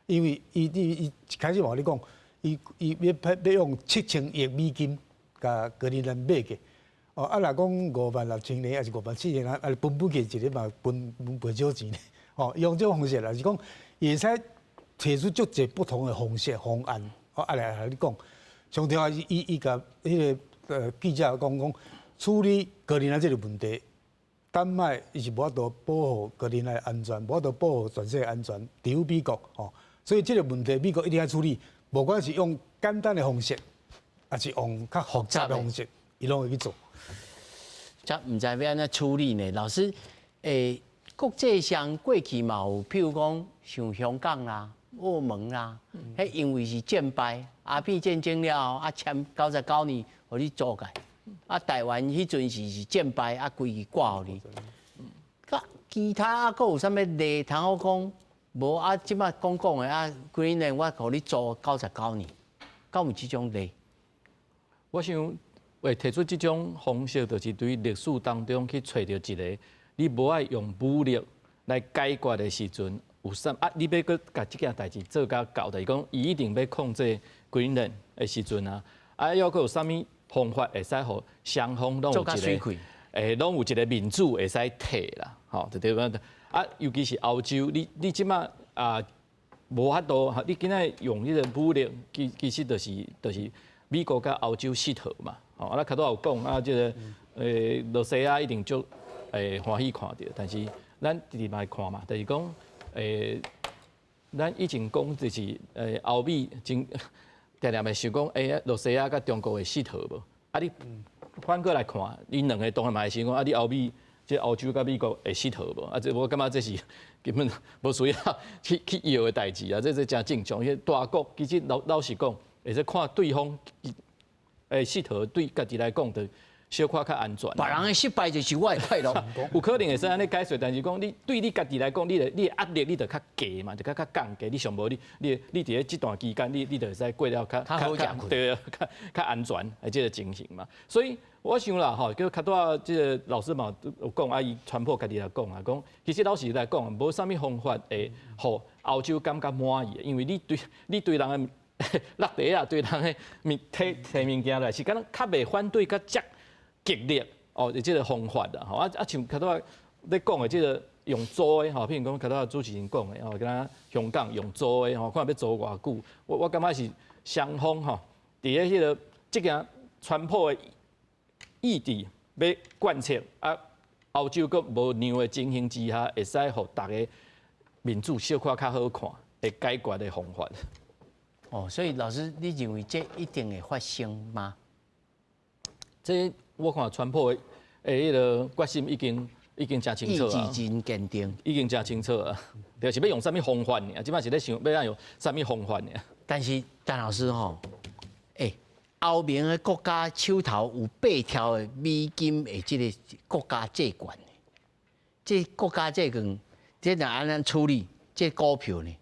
因為伊伊伊一開始嘛咧講，伊伊欲欲用7000億美金。共格陵蘭買過，哦，啊，若講5萬6千个，抑是5萬7千个，啊，分分去一个嘛分袂少錢呢，吼，用這種方式啦，是講會使提出足濟不同的方式方案，哦，啊來來你講，上重要是伊伊共彼个記者講講處理格陵蘭這个問題，丹麥伊是無法度保護格陵蘭的安全，無法度保護全世界安全，除美國，吼，所以這个問題美國一定愛處理，無管是用簡單的方式。抑是用較複雜的方式，伊攏會去做。這毋知欲按怎處理呢？老師，國際上過去嘛有，譬如講像香港啦、澳門啦，彼因為是戰敗，鴉片戰爭了後，啊簽99年，予你租界。啊，台灣彼陣時是戰敗，啊規支割予你。佮其他啊，閣有啥物例通好講？無啊，這擺講講的啊，格陵蘭我予你租九十九年，敢有這種例？我想會提出這種方式，就是對歷史當中去揣著一个，你無愛用武力來解決的時陣，有啥啊？你欲閣共這件代誌做甲到，就是講伊一定欲控制格陵蘭的時陣啊，啊，猶閣有啥物方法會使予雙方攏有一个，攏有一个面子會使提啦，吼，就對講啊，尤其是歐洲，你你這擺啊無法度，你今仔用彼个武力，其其實就是就是美國佮歐洲失和嘛，吼，啊，咱較拄有講啊，這个羅西亞一定足歡喜看著，但是咱直直來看嘛，就是講咱以前講就是歐美真定定會想講，羅西亞佮中國會失和無？啊，你反過來看，𪜶兩个當然嘛會想講，啊，你歐美這歐洲佮美國會失和無？啊，這我感覺這是根本無需要去去搖的代誌啊，這這誠正常。因為大國其實老老實講，會使看對方會失和，對家己來講，就小可較安全。別人的失敗就是我的快樂。有可能會使按呢解釋，但是講你對你家己來講，你的壓力你就較低嘛，就較降低。你上無你佇咧這段期間，你就會使過了較較對較安全的這個情形嘛。所以我想啦吼，叫較拄這個老師嘛有講，啊伊川普家己來講啊，講其實老實來講，無啥物方法會予歐洲感覺滿意的，因為你對人的落地啊，對人的物提提物件來是敢若較袂反對較遮激烈哦，這個方法啦，吼啊像較拄仔咧講的這個用租的吼，譬如講較拄仔主持人講的吼，敢若香港用租的吼，看欲租偌久，我感覺是雙方吼，佇咧彼個這件川普的意志欲貫徹啊，歐洲閣無讓的情形之下，會使予逐家面子小可較好看的解決的方法。哦，所以老師，你認為這一定會發生嗎？這我看川普的彼個決心已經誠清楚啊，意志真堅定，已經誠清楚啊。就是欲用啥物方法爾，這擺是咧想欲按用啥物方法爾。但是陳老師吼，欸，歐盟的國家手頭有八條的美金的這個國家債券，這國家債券，這若按呢處理，這股票呢？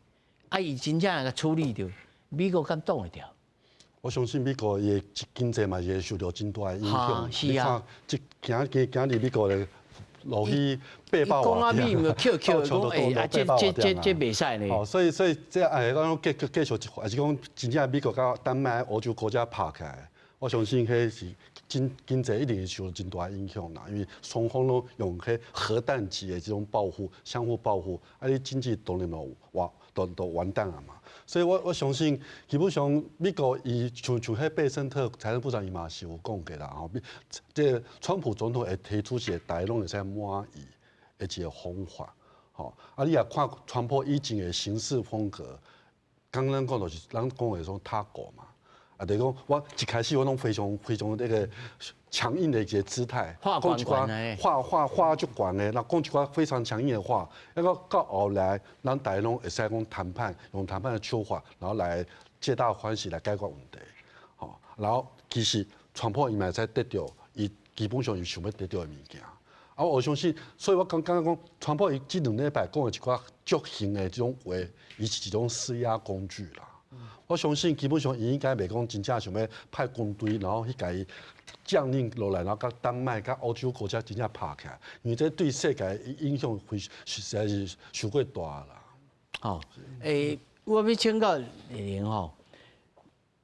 啊，伊真正來處理著，美國敢擋會牢？我相信美國伊的經濟嘛是會受著真大的影響。是啊，這今今今日美國的落去八百外點，講欸，啊，這袂使呢。哦，所以這哎，講繼續，還是講真正美國佮丹麥、歐洲國家拍起來，我相信彼是經經濟一定會受真大的影響啦，因為雙方攏用彼核彈級的這種報復，相互報復，啊，你經濟當然就完都完蛋了嘛。所以我相信，基本上美國伊像彼貝森特財政部長伊嘛是有講過啦吼，這個川普總統會提出一個大家攏會使滿意的一個方法，吼。啊，你也看川普以前的行事風格，剛剛講就是咱講的種 TACO 嘛，啊，就是講我一開始我攏非常非常那個強硬的一個姿態，講一寡話話話足懸的，那講一寡非常強硬的話，那個到後來，咱大家攏會使講談判，用談判的手法，然後來皆大歡喜來解決問題，吼。然後其實川普伊嘛會使得著，伊基本上伊想欲得著的物件。啊，我相信，所以我剛剛講，川普伊這兩禮拜講的一寡足硬的這種話，伊是一種施壓工具啦。我相信基本上伊應該袂講真正想欲派軍隊，然後去共伊將領落來，然後佮丹麥、佮歐洲國家真正拍起來，因為這對世界影響非實在是傷過大啦。好，欸，我欲請教麗玲吼，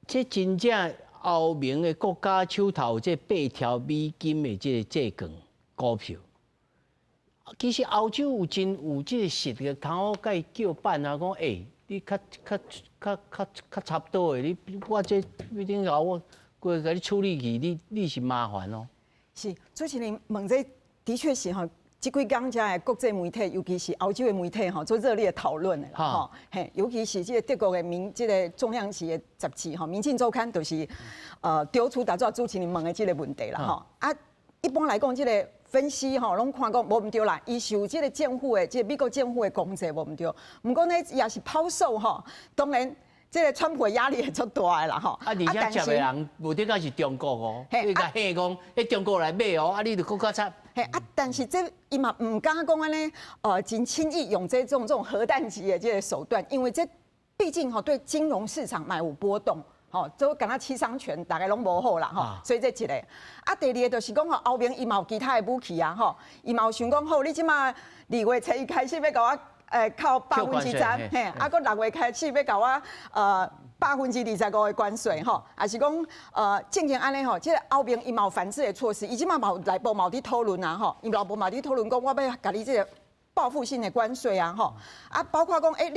這真正歐盟的國家手頭這八兆美金的這個債券股票，其實歐洲有真有這個實力，通好共伊叫板啊，講欸，你較較較較較差不多的，你我這一定後我過共你處理去，你是麻煩哦。是，主持人問這的確是吼，這幾工遮的國際媒體，尤其是歐洲的媒體吼，做熱烈討論的啦吼。嘿，尤其是這個德國的名這個重量級的雜誌吼，《明鏡週刊》就是丟出拄仔主持人問的這個問題啦吼。啊，一般來講，這個分析吼，攏看講無毋對啦，伊受這個政府的，這個美國政府的攻勢無毋對。毋過呢，也是拋售吼，當然這個川普的壓力會足大的啦吼。啊，而且接的人無得講是中國哦，你共嚇講，彼中國來買哦，啊，你就閣較慘。嘿啊，但是這伊嘛毋敢講按呢，真輕易用這種核彈級的這個手段，因為這畢竟吼對金融市場嘛有波動。吼，都敢若七傷拳，逐家攏無好啦，吼，所以這一個。啊，第二個就是講吼，歐盟伊嘛有其他的武器啊，吼，伊嘛有想講好，你這馬2月初一開始欲共我扣10%，嘿，啊，閣6月開始欲共我25%的關稅，吼，也是講正經按呢吼，這個歐盟伊嘛有反制的措施，伊這馬嘛有內部嘛有佇討論啊，吼，伊內部嘛佇討論講，我欲共你這個報復性的關稅啊，吼，啊，包括講，欸，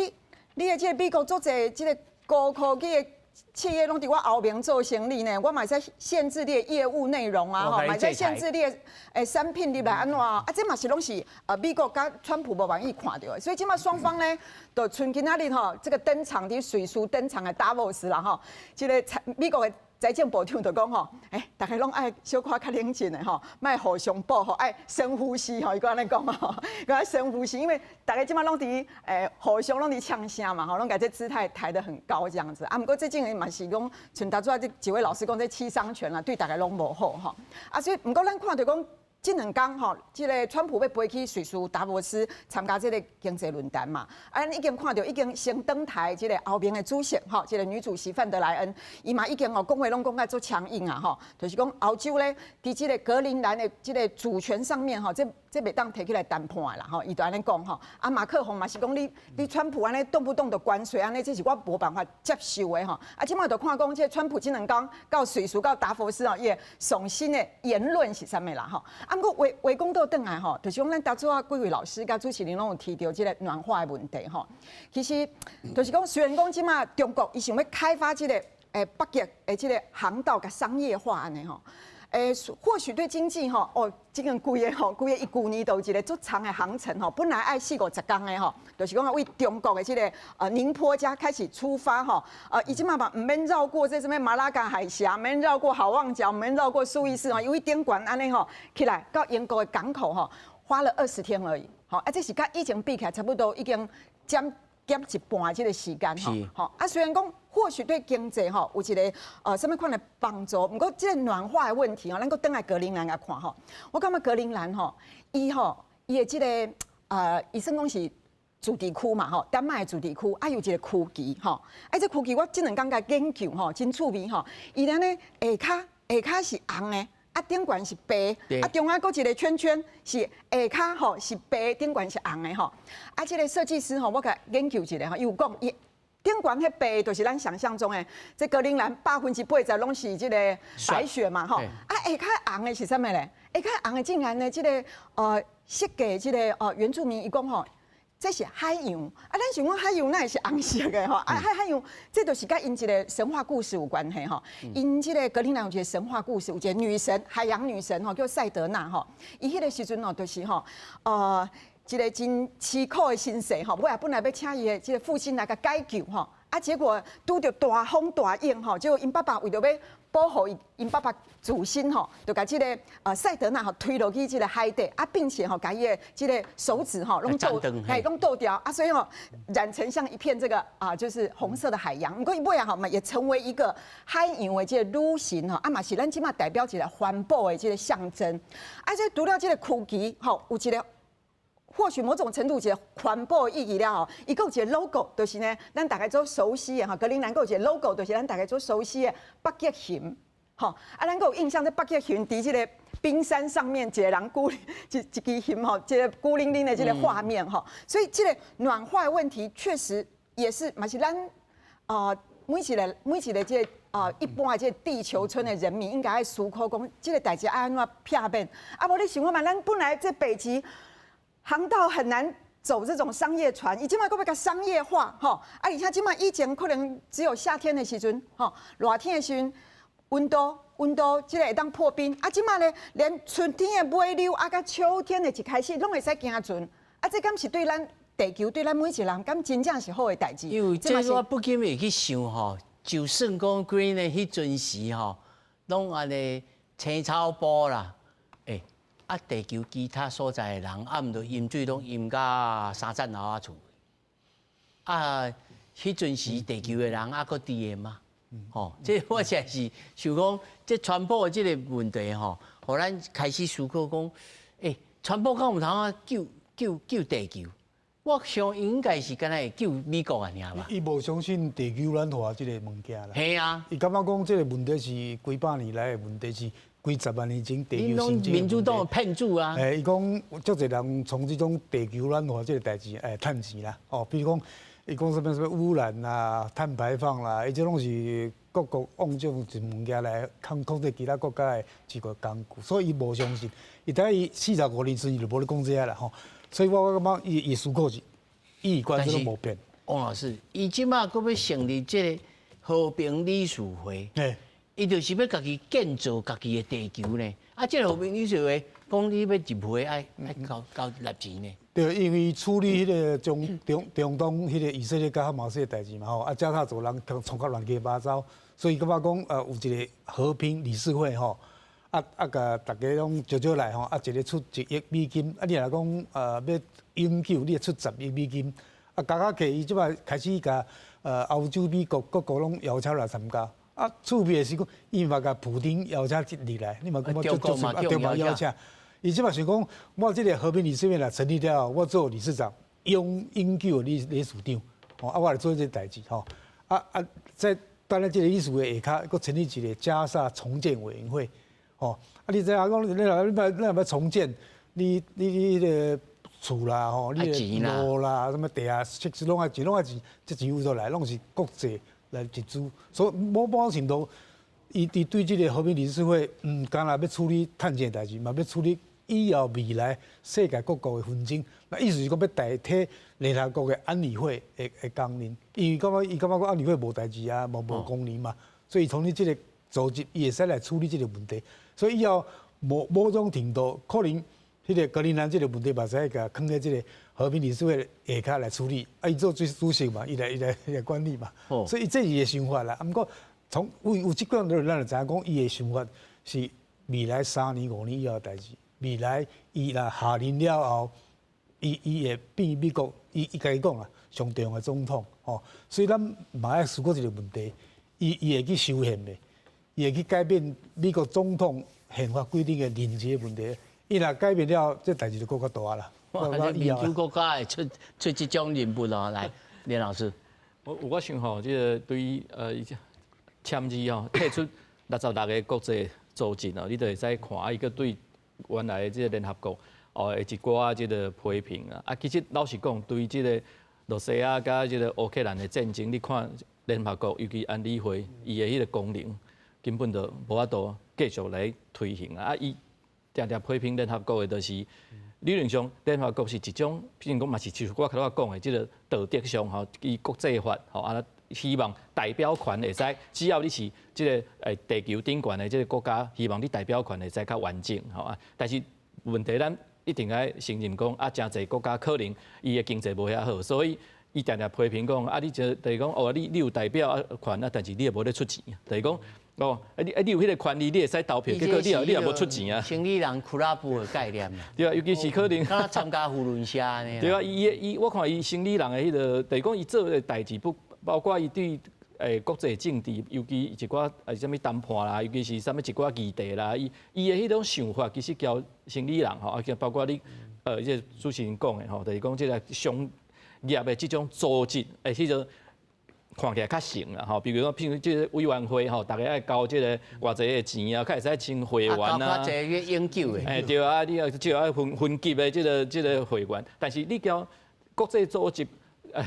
你的這個美國足濟這個高科技的企業攏佇我歐盟做生意呢，我嘛會使限制你的業務內容啊，吼，嘛會使限制你的產品入來按怎啊？這嘛是攏是美國佮川普無願意看著的，所以這馬雙方呢，就賰今仔日吼，這個登場佇瑞士登場的達沃斯啦吼，這個美國的。財政部長就講吼，欸，逐家攏愛小可較冷靜的吼，莫互相報復，愛深呼吸吼，伊閣按呢講吼，閣愛深呼吸，因為逐家這馬攏佇互相攏佇嗆聲嘛吼，攏共這姿態抬得很高這樣子。啊，毋過這種嘛是講，像頭拄仔這幾位老師講這七傷拳啦，對逐家攏無好吼。啊，所以毋過咱看著講。這兩工吼，這个川普欲飛去瑞士達沃斯參加這个經濟論壇嘛，啊，咱已經看著已經先登台這个歐盟的主席吼，這个女主席范德萊恩，伊嘛已經哦講話攏講甲足強硬啊吼，就是講歐洲咧，佇這个格陵蘭的這个主權上面吼，這袂當提起來談判啦吼，伊就按呢講吼。啊，馬克宏嘛是講你川普按呢動不動就關稅按呢，這是我無辦法接受的吼。啊，這馬就看講這川普這兩工到瑞士到達沃斯哦，伊的上新的言論是啥物啦吼。啊，毋過話話講倒轉來吼，就是講咱頭拄仔幾位老師佮主持人攏有提著這个暖化的問題吼。其實就是講，雖然講這馬中國伊想欲開發這个北極的這个航道共商業化按呢吼。或許對經濟吼，哦，這個規个吼，規个伊舊年都有一个足長的航程吼，本來愛四五十工的吼，就是講為中國的這个寧波遮開始出發吼，伊這馬嘛毋免繞過這啥物馬拉加海峽，毋免繞過好望角，毋免繞過蘇伊士吼，伊為頂懸按呢吼起來到英國的港口吼，花了20天而已，吼，啊，這是佮以前比起來差不多已經減減一半這个時間吼，吼，啊，雖然講。或許對經濟吼有一个啥物款的幫助，毋過這个暖化的問題吼，咱閣轉來格陵蘭來看吼，我感覺格陵蘭吼，伊吼伊的這个伊算講是自治區嘛吼，丹麥的自治區，啊有一个區旗吼，啊這區旗我這兩工共研究吼，真趣味吼，伊咧呢下跤是紅的。啊，頂懸是白，啊，中間閣一个圈圈是下跤吼是白，頂懸是紅的吼。啊，這个設計師吼，我共研究一下吼，伊有講伊頂懸彼白，就是咱想象中的這格陵蘭80%攏是這个白雪嘛吼。啊，下跤紅的是啥物咧？下跤紅的竟然呢，這个設計這个原住民伊講吼，這是海洋啊！咱想講海洋哪會是紅色的吼？啊，海洋，這就是佮𪜶一个神話故事有關係吼。𪜶這个格陵蘭有一个神話故事，有一个女神，海洋女神吼，叫賽德娜吼。伊彼个時陣哦，就是吼，一个真淒苦的身世吼。尾仔本來欲請伊的這个父親來共解救吼，啊，結果拄著大風大湧吼，結果𪜶爸爸為著欲保護伊，𪜶爸爸自身吼，就共這个賽德娜吼推落去這个海底，啊，並且吼共伊的這个手指吼攏剁，嘿，攏剁掉，啊，所以吼染成像一片這个啊，就是紅色的海洋。毋過伊尾仔吼嘛也成為一個海洋的這个女神吼，啊嘛是咱這馬代表一个環保的這个象徵。啊，這除了這个區旗吼，有一个或許某種程度一个環保意義了後，伊閣有一个 logo，就是呢，咱大家足熟悉的吼，格陵蘭閣有一个 logo，就是咱大家足熟悉的北極熊，吼，啊，咱閣有印象，這北極熊佇這个冰山上面，一个人孤一一支熊吼，這个孤零零的這个畫面吼，所以這个暖化的問題確實也是嘛是咱啊每一个這个一般的這个地球村的人民應該愛思考講，這个代誌愛按怎避免？啊，無你想看覓，咱本來這北極航道很難走這種商業船，伊這馬閣欲共商業化，吼，啊，而且這馬以前可能只有夏天的時陣，吼，熱天的時陣，溫度這个會當破冰，啊，這馬咧連春天的尾溜啊，佮秋天的一開始，攏會使行船，啊，這敢是對咱地球對咱每一個人，敢真正是好的代誌？因為這我不禁會去想吼，就算講 Green 的彼陣時吼，攏按呢青草埔啦。啊！地球其他所在的人，啊，毋著淹水攏淹甲三層樓仔厝。啊，彼陣時地球的人猶閣佇个嗎？吼，這我實在是想講，這川普的這个問題吼，予咱開始思考講，欸，川普敢有通啊救救救地球？我想應該是敢若會救美國爾吧。伊無相信地球暖化這个物件啦。嘿啊。伊感覺講這个問題是幾百年來的問題是。幾十萬年前地球生民主黨的騙子啊！欸，伊講足濟人從這種地球暖化這个代誌欸趁錢啦，哦，比如講，伊講啥物啥物污染啦、碳排放啦，伊這攏是各國用這種物件來控制其他國家的一個工具，所以伊無相信。伊等伊45年前伊就無咧講這个啦吼，所以我感覺伊伊思考是，伊觀點攏無變。王老師，伊這馬閣欲成立這个和平理事會。伊就是欲家己建造家己的地球呢。啊，這个和平理事會講你欲入會愛交納錢呢。對，因為處理彼个中中中東彼个以色列佮哈馬斯的代誌嘛吼，啊，加薩走廊創甲亂七八糟，所以感覺講有一個和平理事會吼，啊啊共大家攏招招來吼，啊一个出1億美金，啊你若講欲永久，你會出10億美金，啊加加起伊這擺開始共歐洲、美國各國攏邀請來參加。啊，趣味的是講，伊嘛共普丁邀請入來，你嘛感覺足足啊，對嘛邀請。伊這擺想講，我這個和平理事會若成立了後，我做理事長，永永久的理事長，吼啊，我來做這個代誌吼。啊啊，在當然這個理事會下跤，閣成立一個加沙重建委員會，吼啊，你知影講，你若你欲你若欲重建，你彼个厝啦，吼，你的路啦，啥物地下設施攏愛錢，攏愛錢，這錢有倒來，攏是國際來集資，所以某某程度，伊對這個和平理事會，毋干焦欲處理趁錢的代誌，嘛欲處理以後未來世界各國的紛爭。那意思是講欲代替聯合國的安理會的功能，因為感覺伊感覺講安理會無代誌啊，無功能嘛，所以從你這個組織，伊會使來處理這個問題。所以以後某某種程度，可能彼個格陵蘭這個問題嘛，使共囥佇這個和平理事會下跤來處理。啊，伊做主主席嘛，伊來管理嘛。所以這是伊的想法啦。啊，毋過從有這款，咱就知影講，伊的想法是未來3年5年以後的代誌。未來伊若下任了後，伊會變美國，伊家己講啊，上重要的總統吼。所以咱嘛愛思考一個問題，伊會去修憲袂？伊會去改變美國總統憲法規定的任期的問題？伊若改變了，這代誌就閣較大啦。哇！民主國家會出這種人物哦，來，連老師，我想吼，這個對於簽字吼退出66個國際組織哦，你就會使看伊閣對原來的這個聯合國哦，的一寡這個批評啊。啊，其實老實講，對這個羅西亞佮這個烏克蘭的戰爭，你看聯合國尤其安理會伊的彼個功能根本就無法度繼續來推行啊。啊，伊定定批評聯合國的，就是理論上聯合國是一種，譬如講嘛是像我頭拄仔講的，這個道德上吼，伊國際法吼啊，希望代表權會使，只要你是這個地球頂懸的這個國家，希望你代表權會使較完整吼啊。但是問題咱一定愛承認講啊，誠濟國家可能伊的經濟無遐好，所以伊定定批評講啊，你就是講哦，你有代表權啊，但是你也無咧出錢，就是講。哦，啊你有彼個權利，你會使投票，結果你也無出錢啊。生理人俱樂部的概念。對啊，尤其是可能。敢若參加扶輪社呢。對啊，伊我看伊生理人的彼個，就是講伊做的代誌不包括伊對國際政治，尤其一寡啥物談判啦，尤其是啥物一寡議題啦，伊的彼種想法，其實交生理人吼，啊，包括你這個主持人講的吼，就是講這個商業的這種組織，彼個。看起來較成啦吼，比如講，譬如這個委員會吼，大家愛交這個偌濟的錢啊，較會使簽會員啊。較濟個永久的。欸，對啊，你啊，只愛分分級的這個會員，但是你交國際組織，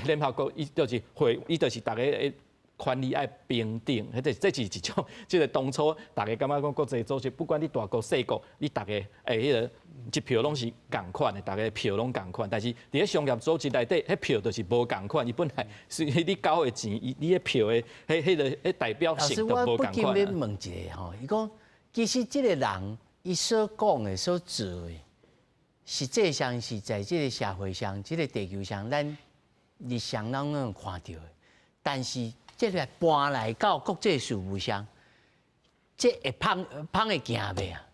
聯合國，伊就是會，伊就是大家的權利愛平等，彼個這是一種，這個當初大家感覺講國際組織，不管你大國細國，你大家彼個一票攏是仝款的，大家票攏仝款。但是佇咧商業組織內底，彼票就是無仝款。伊本來是你交的錢，伊你彼票的彼個代表性就無仝款。老師，我不禁欲問一下吼，伊講其實這個人伊所講的、所做的，實際上是在這個社會上、這個地球上，咱日常攏能看著的。但是這個搬來到國際事務上，這會芳芳會行袂啊？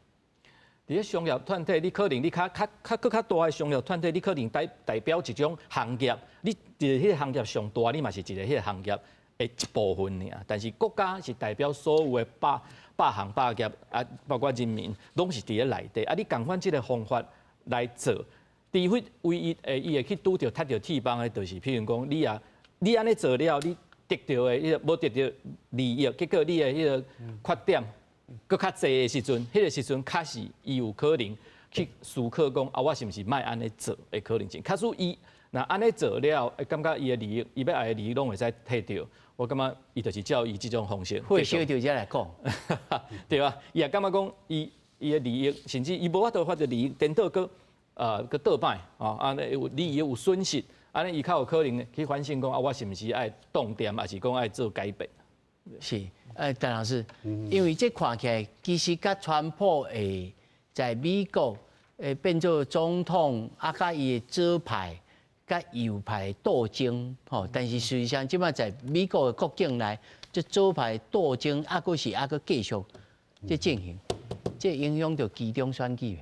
佇咧商業團體，你可能你較閣較大的商業團體，你可能代表一種行業，你佇彼個行業上大，你嘛是一個彼個行業的一部分爾。但是國家是代表所有的百百行百業啊，包括人民，攏是佇咧內底。啊，你仝款這個方法來做，除非唯一會伊會去拄著踢著鐵枋的，就是譬如講，你啊，你按呢做了，你得著的彼個無得著利益，結果你的彼個缺點閣較濟的時陣，彼個時陣確實伊有可能去思考講啊，我是毋是莫按呢做的可能性。假使伊若按呢做了，會感覺伊的利益，伊欲愛的利益攏會使摕著。我感覺伊就是照伊這種方式。會燒著才來講，對啊，伊也感覺講，伊的利益，甚至伊無法度發著利益，顛倒閣倒擺，啊，按呢有利益有損失，按呢伊較有可能去反省講啊，我是毋是愛動點，抑是講愛做改變？是，鄧老師，因為這看起來其實佮川普會在美國會變做總統，啊，佮伊的左派佮右派鬥爭，吼，但是實際上這擺在美國的國境內，這左派鬥爭猶閣是猶閣繼續這進行，這影響著期中選舉。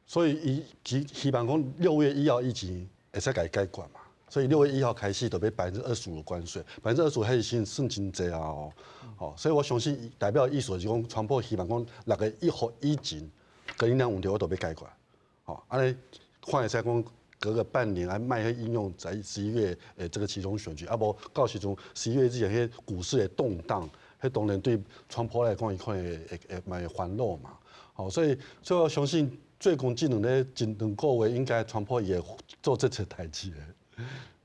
所以伊希望講6月1號以前會使共伊解決嘛。所以6月1號開始就欲百分之二十五的關稅，百分之二十五還是算算真濟啊哦。哦，所以我相信代表的意思就是講，川普希望講6月1號以前，格陵蘭問題我都欲解決。吼，按呢看會使講隔個半年來賣去應用在11月這個期中選舉，啊無到時陣11月之前，彼股市會動盪，彼當然對川普來講，伊可能會嘛會煩惱嘛。吼，所以我相信最近這兩個月應該川普也會做這層代誌的。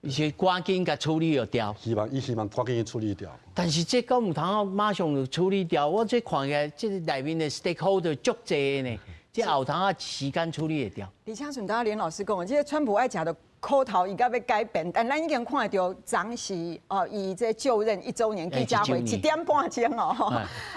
伊是趕緊共處理掉。伊希望趕緊去處理掉。但是這敢有通馬上就處理掉？我這看起來，這個內面的 stakeholder 足濟呢，這後通啊時間處理會掉。而且像剛剛連老師講的，這個川普愛食著苦頭，伊才欲改變，但咱已經看著昨時哦，伊這就任一週年記者會1點半鐘哦，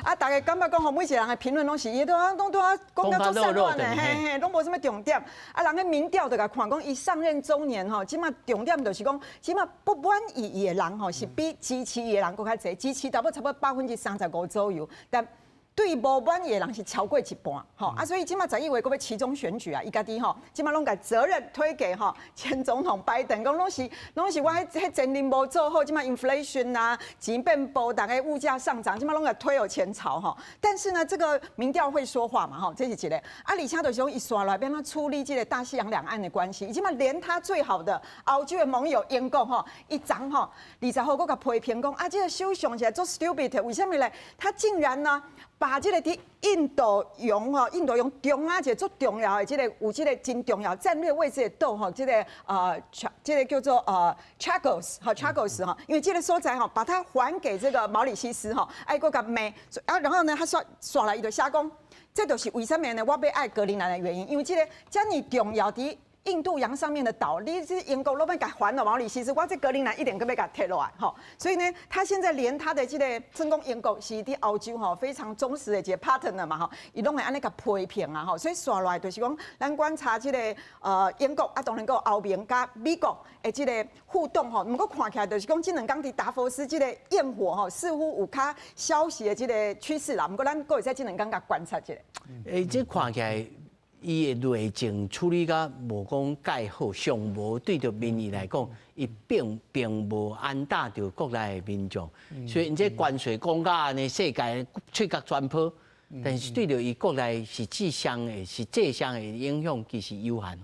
啊，大家感覺講吼，每一個人的評論攏是，伊都啊攏都啊講甲足散亂的，嘿嘿，攏無啥物重點。啊，人的民調就共看講，伊上任週年吼，這馬重點就是講，這馬不滿意伊的人吼，是比支持伊的人閣較濟，支持差不多35%左右，但對無滿意的人是超過一半，吼啊，所以這馬11月閣欲期中選舉啊，伊家己吼，這馬攏共責任推給吼前總統拜登，講攏是我彼前任無做好，這馬 inflation 啊，錢變薄，逐个物價上漲，這馬攏共推予前朝吼。但是呢，這個民調會說話嘛，吼，這是一個。啊，而且就是講伊紲落來欲按怎處理這個大西洋兩岸的關係，伊這馬連他最好的歐洲的盟友英國吼，伊昨吼20號閣共批評講啊，這個首相是足 stupid，為啥物咧？他竟然呢？把這個佇印度洋吼，印度洋中啊一個足重要的這個有這個真重要戰略位置的島吼，這個叫做Chagos 吼 Chagos 吼，因為這個所在吼，把它還給這個毛里西斯吼，愛閣共罵啊，然後呢，他說紲來伊就寫講，這就是為啥物呢？我欲愛格陵蘭的原因，因為這個遮爾重要佇印度洋上面的島，你這英國攏欲共還予毛里西斯，我這格陵蘭一定閣欲共提落來吼。所以呢，他現在連他的這個算講英國是佇歐洲吼非常忠實的一個 partner 嘛吼，伊攏會按呢共批評啊吼。所以紲落來就是講，咱觀察這個英國啊，當然閣有歐盟佮美國的這個互動吼。毋過看起來就是講，這兩工佇達佛斯這個焰火吼，似乎有較消息的這個趨勢啦。毋過咱閣會使這兩工共觀察一下。欸，這看起來，伊的內政處理甲無講蓋好，上無對著民意來講，伊並無安踏著國內的民眾。所以，這關稅講甲按呢，世界喙角全破，但是對著伊國內實際上的影響其實有限。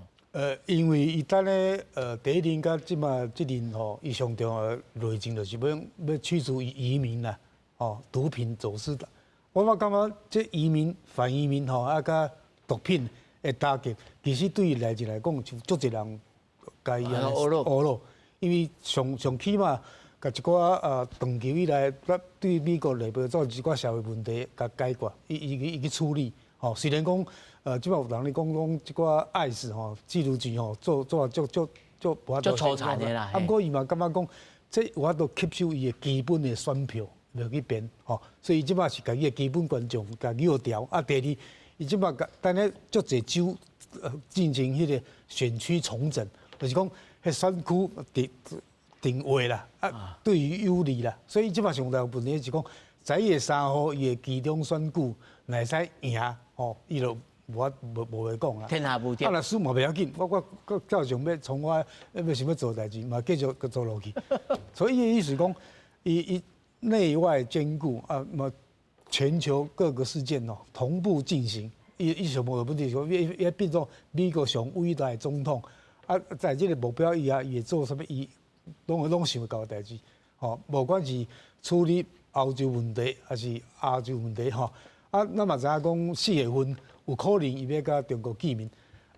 因為伊等咧，第一任佮這馬這任吼，伊上重要的內政就是欲驅逐移民啦，吼，毒品走私的。我感覺這移民、反移民吼，啊，佮毒品的打擊，其實對伊內政來講，就足濟人共伊按呢呵咾，因為上上起碼，共一寡長期以來，對美國內部做一寡社會問題，共解決，伊去處理。吼，雖然講，這擺有人咧講講這寡 ICE 吼，緝毒局吼，做做足足足無法度足粗殘的啦。啊，毋過伊嘛感覺講，這有法度吸收伊的基本的選票落去變，吼，所以伊這擺是共伊的基本觀眾共誘調。啊，第二，伊這擺等咧足濟州進行彼個選區重整，就是講，彼選區定定位啦，啊，對伊有利啦。所以這擺上大問題是講，11月3號伊的期中選舉，若會使贏，吼，伊就無法無無話講啊。天下無敵。啊，若輸嘛袂要緊，我照常欲創我欲想欲做代誌，嘛繼續閣做落去。所以伊的意思講，伊內外兼顧啊，嘛全球各個事件哦同步進行。伊上無問題是講，伊變做美國上偉大的總統啊，在這個目標以下，伊會做啥物？伊攏想會到的代誌。吼，無管是處理歐洲問題，還是亞洲問題，吼。啊，咱嘛知影講4月份有可能伊欲佮中國見面，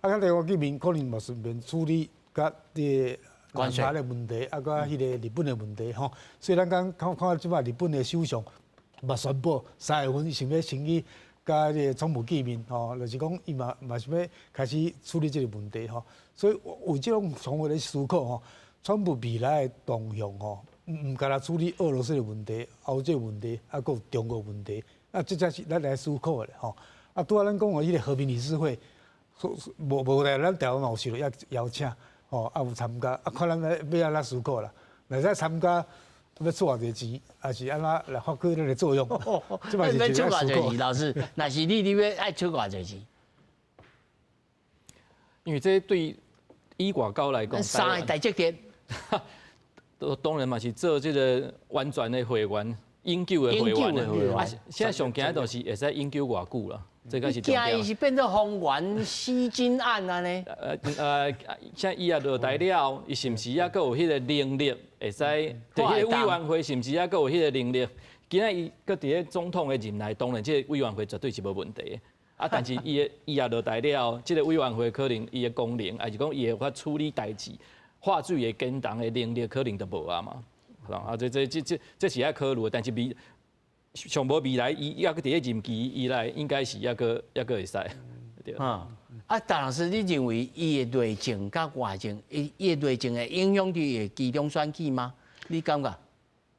啊，佮中國見面可能嘛順便處理佮這個南海的問題，啊，佮彼個日本的問題，吼。所以咱講看看這擺日本的首相嘛宣布3月份想欲先去佮彼個川普見面，吼，就是講伊嘛嘛想欲開始處理這個問題，吼。所以有這種重複咧思考，吼，川普未來的動向，吼，毋干焦處理俄羅斯的問題、歐洲問題，啊，閣有中國問題，啊，這才是咱來思考的吼。啊，拄仔咱講的彼個和平理事會，無無來咱台灣嘛有受到邀邀請，吼，啊有參加，啊，看咱欲按怎思考啦。若使參加，欲出偌濟錢，抑是按怎來發揮咱的作用？這嘛是欲出偌濟錢，老師，若是你，你欲愛出偌濟錢？因為這對以外交來講，三个大節點，當然嘛是做這個完全的會員，永久的會員。啊，現在上驚就是會使永久偌久啦，這個是重點。驚伊是變做豐原死金案按呢？現在伊也落台了，伊是毋是猶閣有彼個能力會使？佇彼個委員會是毋是猶閣有彼個能力？今仔伊閣佇咧總統的任內，當然這個委員會絕對是無問題的。啊，但是伊的伊也落台了，這個委員會可能伊的功能，抑是講伊會法處理代誌、化水會簡單的能力，可能就無啊嘛。啊，這這這這這是愛考慮的，但是未上無未來，伊猶閣佇咧任期以內，應該是猶閣猶閣會使。對。啊，啊，陳老師，你認為伊的內政佮外政，伊伊的內政會影響著伊的期中選舉嗎？你感覺？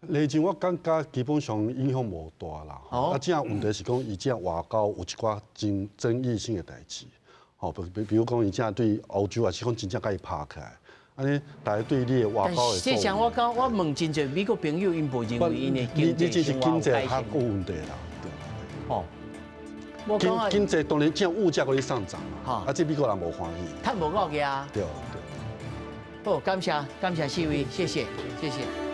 內政我感覺基本上影響無大啦。啊，這問題是講伊這外交有一寡真爭議性的代誌，吼，比比如講伊這對歐洲也是講真正共伊拍起來，按呢大家對你的外交的。這像我講，我問真濟美國朋友，𪜶無認為𪜶的經濟經濟較有問題啦。對。哦。經經濟當然這物價閣咧上漲嘛，啊，這美國人無歡喜。趁無夠額啊。對對。好，感謝感謝四位，謝謝謝謝。